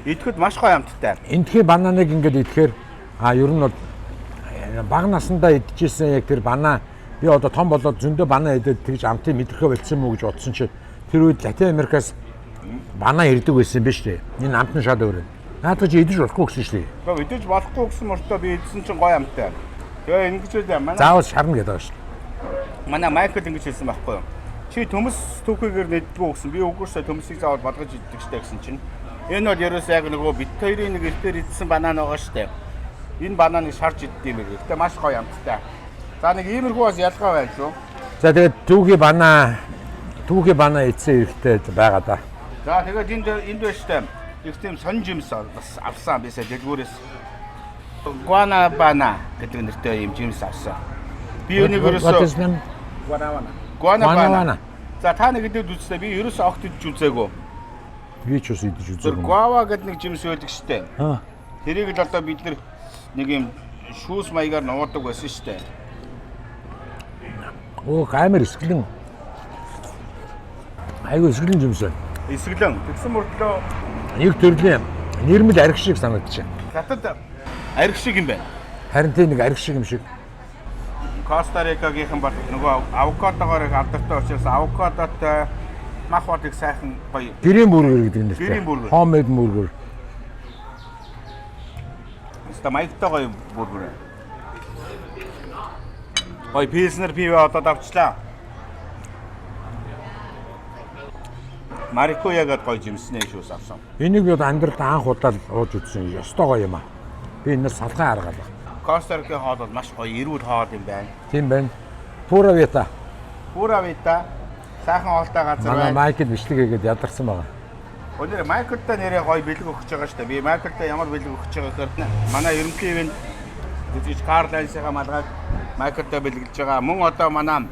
Идэхэд маш гоё амттай. Эндхийн бананыг ингээд идэхээр а ер нь бол бага насндаа идчихсэн яг тэр банан би одоо том болоод зөндөө банан идээд тэгж амтыг мэдрэхээ болсон юм уу гэж бодсон чи тэр үед Латин Америкаас банан ирдэг байсан юм биш үү? Энэ амт нь шал өөр. Наадах чи идэж болохгүй гэсэн шүү дээ. Гэхдээ идэж болохгүй гэсэн мөртөө би идсэн чинь гоё амттай. Тэгээ ингэж үлээ манай Заавал шарна гэдэг байгаа шүү дээ. манай Майкл ингэж хэлсэн байхгүй юу? Чи төмөс түүхийгээр нэгдгүү гэсэн. Би үгүйсээ төмөсийг заавал болгож иддэг штэ гэсэн чинь. Энэ бол ерөөсөө яг нөгөө бит хоёрын нэг эртээр идсэн банан байгаа штэ. Энэ бананыг шарж иддэг юм байна. Гэхдээ маш гоё амттай. За нэг иймэрхүү бас ялгаа байна шүү. За тэгээд түүхий банан идсэн хэрэгтэй байгаа да. За тэгээд энд байна штэ. Их тийм сонь жимс бас авсан бисаа дэлгүүрээс. Гуанабана гэдэг нэртэй ийм жимс авсан. Би энийг What is ерөөсөө name? Гуанабана. Гуанабана. За та нэг идэд үзтээ би ерөөсөө огт идэж үзээгүй. Би ч бас идэж Тэр үзээгүй. гуава гэдэг нэг жимс байдаг штэ. Аа. Тэрийг л одоо бид нэг юм шүүс маягаар нуудаг байсан штэ. Оо амар эсгэлэн. Айгу эсгэлэн жимс байна. Эсгэлэн. Тэгсэн мөртлөө Нэг төрлийн нэрмэл арх шиг санагдчих. хятад арх шиг юм байна. Харин тийм нэг арх шиг юм шиг. Коста Рикагийнхан бол нөгөө авокадогоор их алдартай учраас авокадотой мах бол их сайхан гоё. Гэрийн бүргэр гэдэг нэртэй. Гэрийн бүргэр. Homemade бүргэр. Хаста маягтай гоё бүргэр. Гоё пилснер пиво одоод авчлаа. Марикуя гэдэг гоё жимснээ шүүс авсан. Энийг би одоо амьдралд анх удаа л ууж үзсэн. Ёстой гоё юм аа. Би энэс салган аргалаа. Коста Рикийн хоол бол маш гоё эрүүл хоол юм байна. Тийм байна. Pura vida. Pura vida сайхан хоолтой газар Манай байна. Майкл бичлэг хийгээд ядарсан байгаа. Өнөр Майклтай нэрээ гоё бэлэг өгч байгаа шүү дээ. Би Майклтай ямар бэлэг өгч байгаа гэхээр манай ерөнхий ивент үзэж Карл Айнсынхаа малгайг Майклтай бэлгэлж байгаа. Мөн одоо манай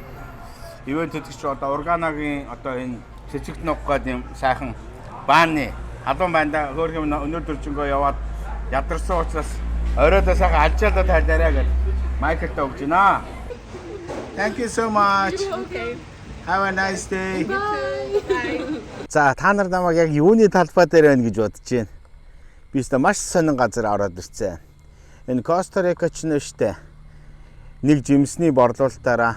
ивент үзэгч одоо Урганагийн одоо энэ цэцэгт нуг гэдэг юм сайхан бааны халуун банда хөөрхөн өнөөдөр жингөө яваад ядарсан учраас оройдоо сайхан алжаалаа тайлаарай гэж Майклтай өгч байна. Thank you so much. Okay. Have a nice day. Bye. За та нар намайг яг юуны талбай дээр байна гэж бодож байна. Би өстө маш сонин газар ороод ирсэн. Энэ Коста Рика ч нэ штэ. Нэг жимсний борлуулалтаараа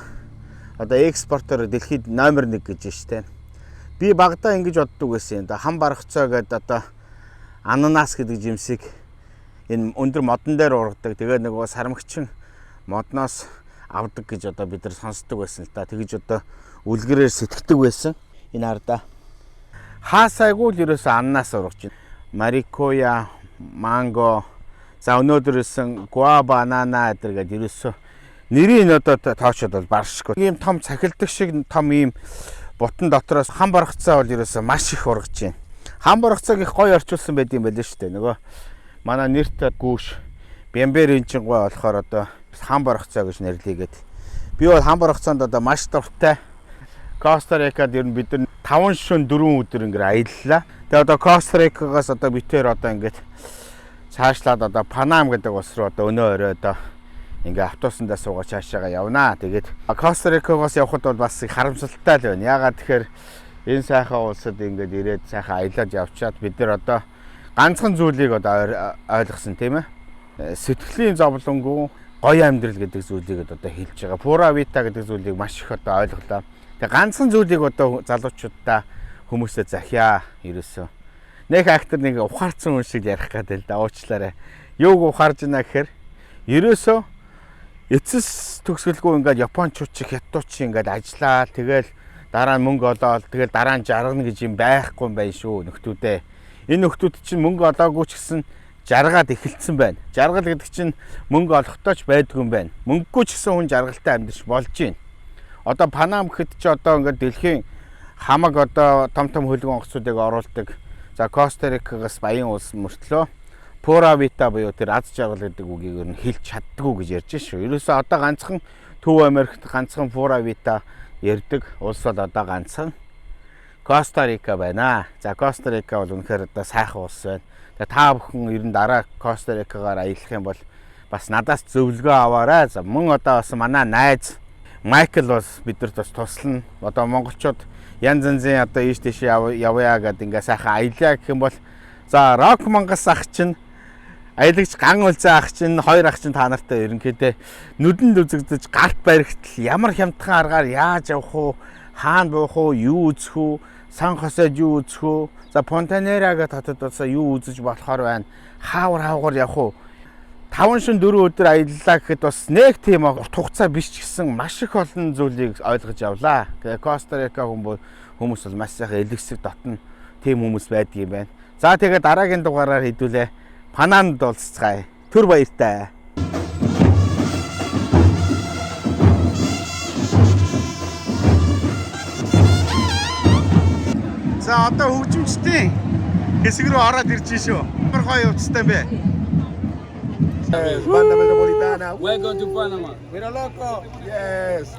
одоо экспортоор дэлхийд номер 1 гэж штэ. Би багадаа ингэж боддог байсан юм да. Хам баргацаа гэдэг одоо ананас гэдэг жимсийг энэ өндөр модон дээр ургадаг. Тэгээ нөгөө сармагчин модноос авдаг гэж одоо бид нар сонсдог байсан л да. Тэгэж одоо үлгэрээр сэтгэдэг байсан. Энэ хардаа хаасайгүй л ерөөсөө ананас ургаж байна. Марикуя, манго, за өнөөдөр ирсэн гуава, банана гэдэг гээд ерөөсөө нэрийг нь одоо тоочод бол баршгүй. Ийм том цахилдаг шиг том ийм бутан дотроос хам баргацаа бол ерөөсөө маш их ургаж байна. Хам баргацааг их гоё орчуулсан байд юм байлээ шүү дээ. Нөгөө манай нэрт гүүш Бямбер эн чинь гой болохоор одоо хам баргацаа гэж нэрлэгээд. Би бол хам баргацаанд одоо маш дуртай. Коста Рикад ер нь бид нар 5 шөнө 4 өдөр ингээд аяллаа. Тэгээ одоо Коста Рикагаас одоо битээр одоо ингээд цаашлаад одоо Панам гэдэг улс руу одоо өнөө орой одоо ингээ автобусандаа суугаад цаашаага явнаа. Тэгээд Коста Рикагаас явхад бол бас их харамсалтай л байна. Яагаад тэгэхээр энэ сайхан улсад ингээд ирээд сайхан аялаад явчаад бид нар одоо ганцхан зүйлийг одоо ойлгосон тийм ээ. Сэтгэлийн зовлонгүй гоё амьдрал гэдэг зүйлийг одоо хэлж байгаа. Pura vida гэдэг зүйлийг маш их одоо ойлголоо. Тэгээ ганцхан зүйлийг одоо залуучуудаа хүмүүсээ захиа ерөөсөө. Нэг актер нэг ухаарсан хүн шиг ярих гэдэг л да, уучлаарай. Юуг ухаарж байна гэхээр ерөөсөө эцэс төгсгөлгүй ингээд японочууд чи, хятадууд чи ингээд ажиллаа, тэгэл дараа нь мөнгө олоод, тэгэл дараа нь жаргана гэж юм байхгүй юм байна шүү, нөхдүүдээ. Энэ нөхдүүд чинь мөнгө олоогүй ч гэсэн жаргаад эхэлсэн байна. Жаргал гэдэг чинь мөнгө олохдоо ч байдгүй юм байна. Мөнгөгүй ч гэсэн хүн жаргалтай амьдарч болж байна. Одоо Панам гэхэд чи одоо ингээд дэлхийн хамаг одоо том том хөлөг онгоцуудыг оруулдаг. За, Коста Рикагаас баян улс мөртлөө "Pura vida" буюу тэр аз жаргал гэдэг үгийг ер нь хэлж чаддаггүй гэж ярьж шүү. Ерөөсөө одоо ганцхан Төв Америкт ганцхан "Pura vida" ярьдаг улс бол одоо ганцхан Коста Рика байна. За, Коста Рика бол үнэхээр одоо сайхан улс байна. Тэгээ та бүхэн ер нь дараа Коста Рикагаар аялах юм бол бас надаас зөвлөгөө аваарай. За, мөн одоо бас манай найз Майкл бас бидэрт бас туслана. Одоо монголчууд янз янзын одоо ийш тийш явъя гэдэг ингээ сайхан аялаа гэх юм бол, за, Рок Мангас ах чинь, аялагч Ган Улзаа ах чинь, хоёр ах чинь та нартай ерөнхийдөө нүдэнд үзэгдэж, галт баригдал ямар хямдхан аргаар яаж явах уу, хаана буух уу, юу үзэх үү, Сан Хосед юу үзэх үү, за, Пунта Негра хотод бас юу үзэж болохоор байна, хаавар хавгаар явах уу, 5 шин 4 өдөр аяллаа гэхэд бас нэг тийм урт хугацаа биш ч гэсэн маш их олон зүйлийг ойлгож явлаа. Тэгээ Коста Рика хүмүүс бол маш сайхан элэгсэг, дотно тийм хүмүүс байдаг юм байна. За, тэгээ дараагийн дугаараар хэдүүлээ Панамд уулзацгаая. Түр баяртай. За, одоо хөгжимчдийн хэсэг рүү ороод ирж шүү. Ямар гоё явцтай юм бэ? Banda Metropolitana. Welcome to Panama. Mira, loco. Yes.